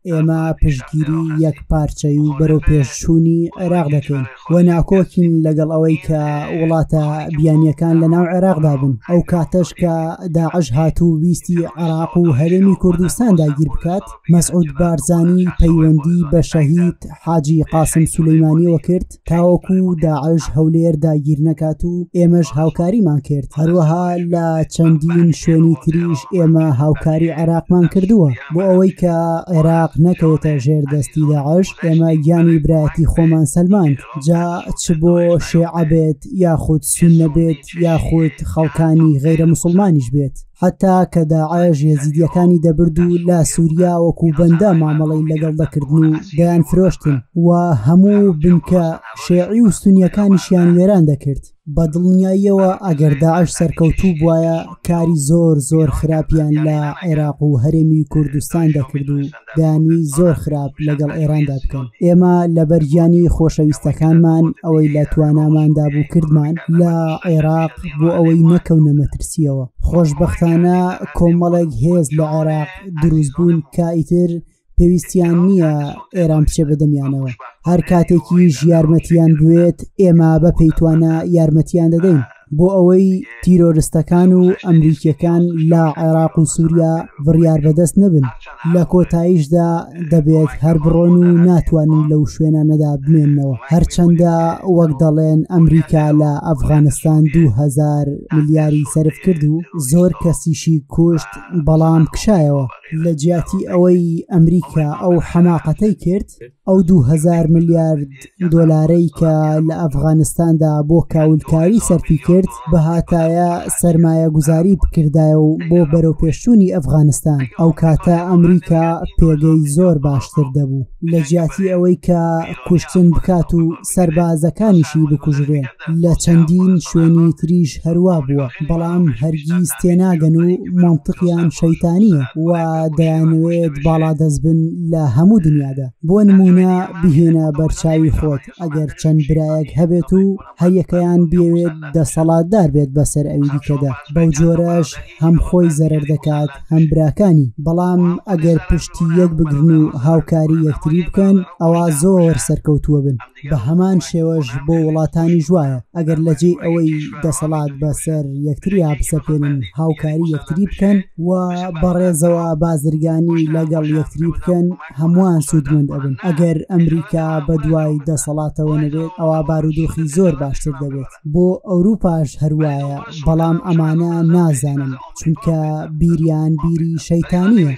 ئێمە پشتگیری یەک پارچەی و بەرەو پێشچوونی عێراق دەکەین و ناکۆکین لەگەڵ ئەوەی کە وڵاتە بیانیەکان لە ناو عێراقدا بن ئەو کاتەش کە داعش هاتوو ویستی عێراق و هەرێمی کوردستان داگیر بکات مەسعود بارزانی پەیوەندی بە شەهید حاجی قاسم سولەیمانیەوە کرد تاوەکو داعش هەولێر داگیر نەکات و ئێمەش هاوکاریمان کرد هەروەها لە چەندین شوێنی تریش ئێمە هاوکاری عێراقمان کردووە بۆ ئەوەی کە عێراق نەکەوێتە ژێر دەستی داعش ئێمە گیانی برایەتی خۆمان سەلماند جا چ بۆ شێعە بێت یاخود سوننە بێت یاخود خەڵکانی غەیرە موسڵمانیش بێت. حەتا کە داعش یەزیدیەکانی دەبرد و لە سوریا وەکو بەندە مامەڵەی لەگەڵ دەکردن و دەیانفرۆشتن و هەموو بنکە شێعی و سونیەکانیشیان وێران دەکرد. بە دڵنیاییەوە ئەگەر داعش سەرکەوتوو بوایە کاری زۆر زۆر خراپیان لە عێراق و هەرێمی کوردستان دەکرد و دەیانویست زۆر خراپ لەگەڵ ئێراندا بکەن. ئێمە لەبەر گیانی خۆشەویستەکانمان ئەوەی لە تواناماندا بوو کردمان لە عێراق بۆ ئەوەی نەکەونە مەترسییەوە. خۆشبەختانە کۆمەڵێک هێز لە عێراق دروست بوون کە ئیتر پێویستیان نییە ئێران بچێ بەدەمیانەوە. هەر کاتێکیش یارمەتیان بوێت ئێمە بە پێی توانا یارمەتیان دەدەین. بۆ ئەوەی تیرۆرستەکان و ئەمریکیەکان لە عێراق و سووریا بڕیار بەدەست نەبن لە کۆتاییشدا دەبێت هەر بڕۆن و ناتوانن لەو شوێنانەدا بمێنەوە هەرچەندە وەک دەڵێن ئەمریکا لە ئەفغانستان 2000 ملیاری سەرف کرد و زۆر کەسیشی کوشت بەڵام کشایەوە لە جیاتی ئەوەی ئەمریکا ئەو حەماقەتەی کرد ئەو 2000 ملیارد دۆلارەی کە لە ئەفغانستاندا بۆ کاولکاری سەرفی کرد بهاتایە سەرمایەگوزاری بکردایە و بۆ بەرەوپێشچوونی ئەفغانستان ئەو کاتە ئەمریکا پێگەی زۆر باشتر دەبوو لە جیاتی ئەوەی کە کوشتن بکات و سەربازەکانیشی بکوژرێن لە چەندین شوێنی تریش هەروا بووە بەڵام هەرگیز تێناگەن و مەنتقیان شەیتانیە و دەیانەوێت باڵادەست بن لە هەموو دنیادا بۆ نموونە بهێنە بەرچاوی خۆت ئەگەر چەند برایەک هەبێت و هەریەکەیان بیەوێت دەسەڵاتدار بێت بەسەر ئەوی دیکەدا بەو جۆرەش هەم خۆی زەرەر دەکات هەم براکانی بەڵام ئەگەر پشتی یەک بگرن و هاوکاری یەکتری بکەن ئەوا زۆر سەرکەوتووە بن بە هەمان شێوەش بۆ وڵاتانیش وایە ئەگەر لە جێی ئەوەی دەسەڵات بەسەر یەکتریا بسەپێنن هاوکاری یەکتری بکەن و بەڕێزەوە بازرگانی لەگەڵ یەکتری بکەن هەمووان سوودمەند ئەبن ئەگەر ئەمریکا بەدوای دەسەڵاتەوە نەبێت ئەوا بارودۆخی زۆر باشتر دەبێت بۆ ئەوروپاش هەروایە بەڵام ئەمانە نازانن چونکە بیریان بیری شەیتانیە.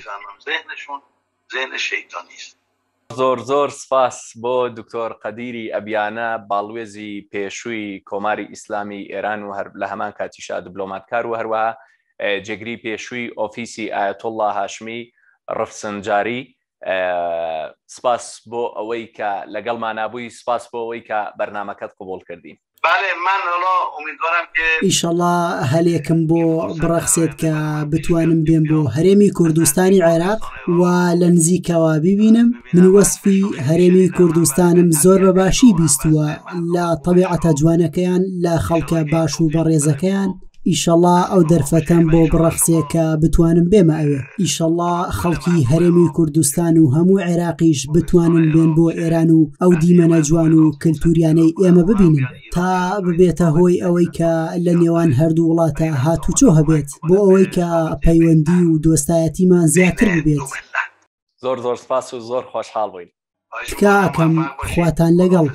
زۆر زۆر سپاس بۆ دکتۆر قەدیری ئەبیانە باڵوێزی پێشووی کۆماری ئیسلامی ئێران و هەر لە هەمان کاتیشا دبلۆماتکار و هەروەها جێگری پێشووی ئۆفیسی ئایەتوڵڵا هاشمی ڕفسنجاری سپاس بۆ ئەوەی کە لەگەڵمانا بووی سپاس بۆ ئەوەی کە بەرنامەکەت قبوڵ کردین. بله من حالا امیدوارم که ئیشەڵا هەلێکم بۆ بڕەخسێت کە بتوانم بێم بۆ هەرێمی کوردستانی عێراق و لە نزیکەوە بیبینم من وەسفی هەرێمی کوردستانم زۆر بە باشی بیستووە لە تەبیعەتە جوانەکەیان لە خەڵکە باش و بەڕێزەکەیان ئیشەڵا ئەو دەرفەتەم بۆ بڕەخسێ کە بتوانم بێمە ئەوێ ئیشەڵا خەڵکی هەرێمی کوردستان و هەموو عێراقیش بتوانن بێن بۆ ئێران و ئەو دیمەنە جوان و کەلتوریانەی ئێمە ببینن تا ببێتە هۆی ئەوەی کە لە نێوان هەردوو وڵاتە هاتوچۆ هەبێت بۆ ئەوەی کە پەیوەندی و دۆستایەتیمان زیاتر ببێت. زۆر زۆر سپاس و زۆر خۆشحاڵ بووین. تکا ئەکەم خواتان لەگەڵ.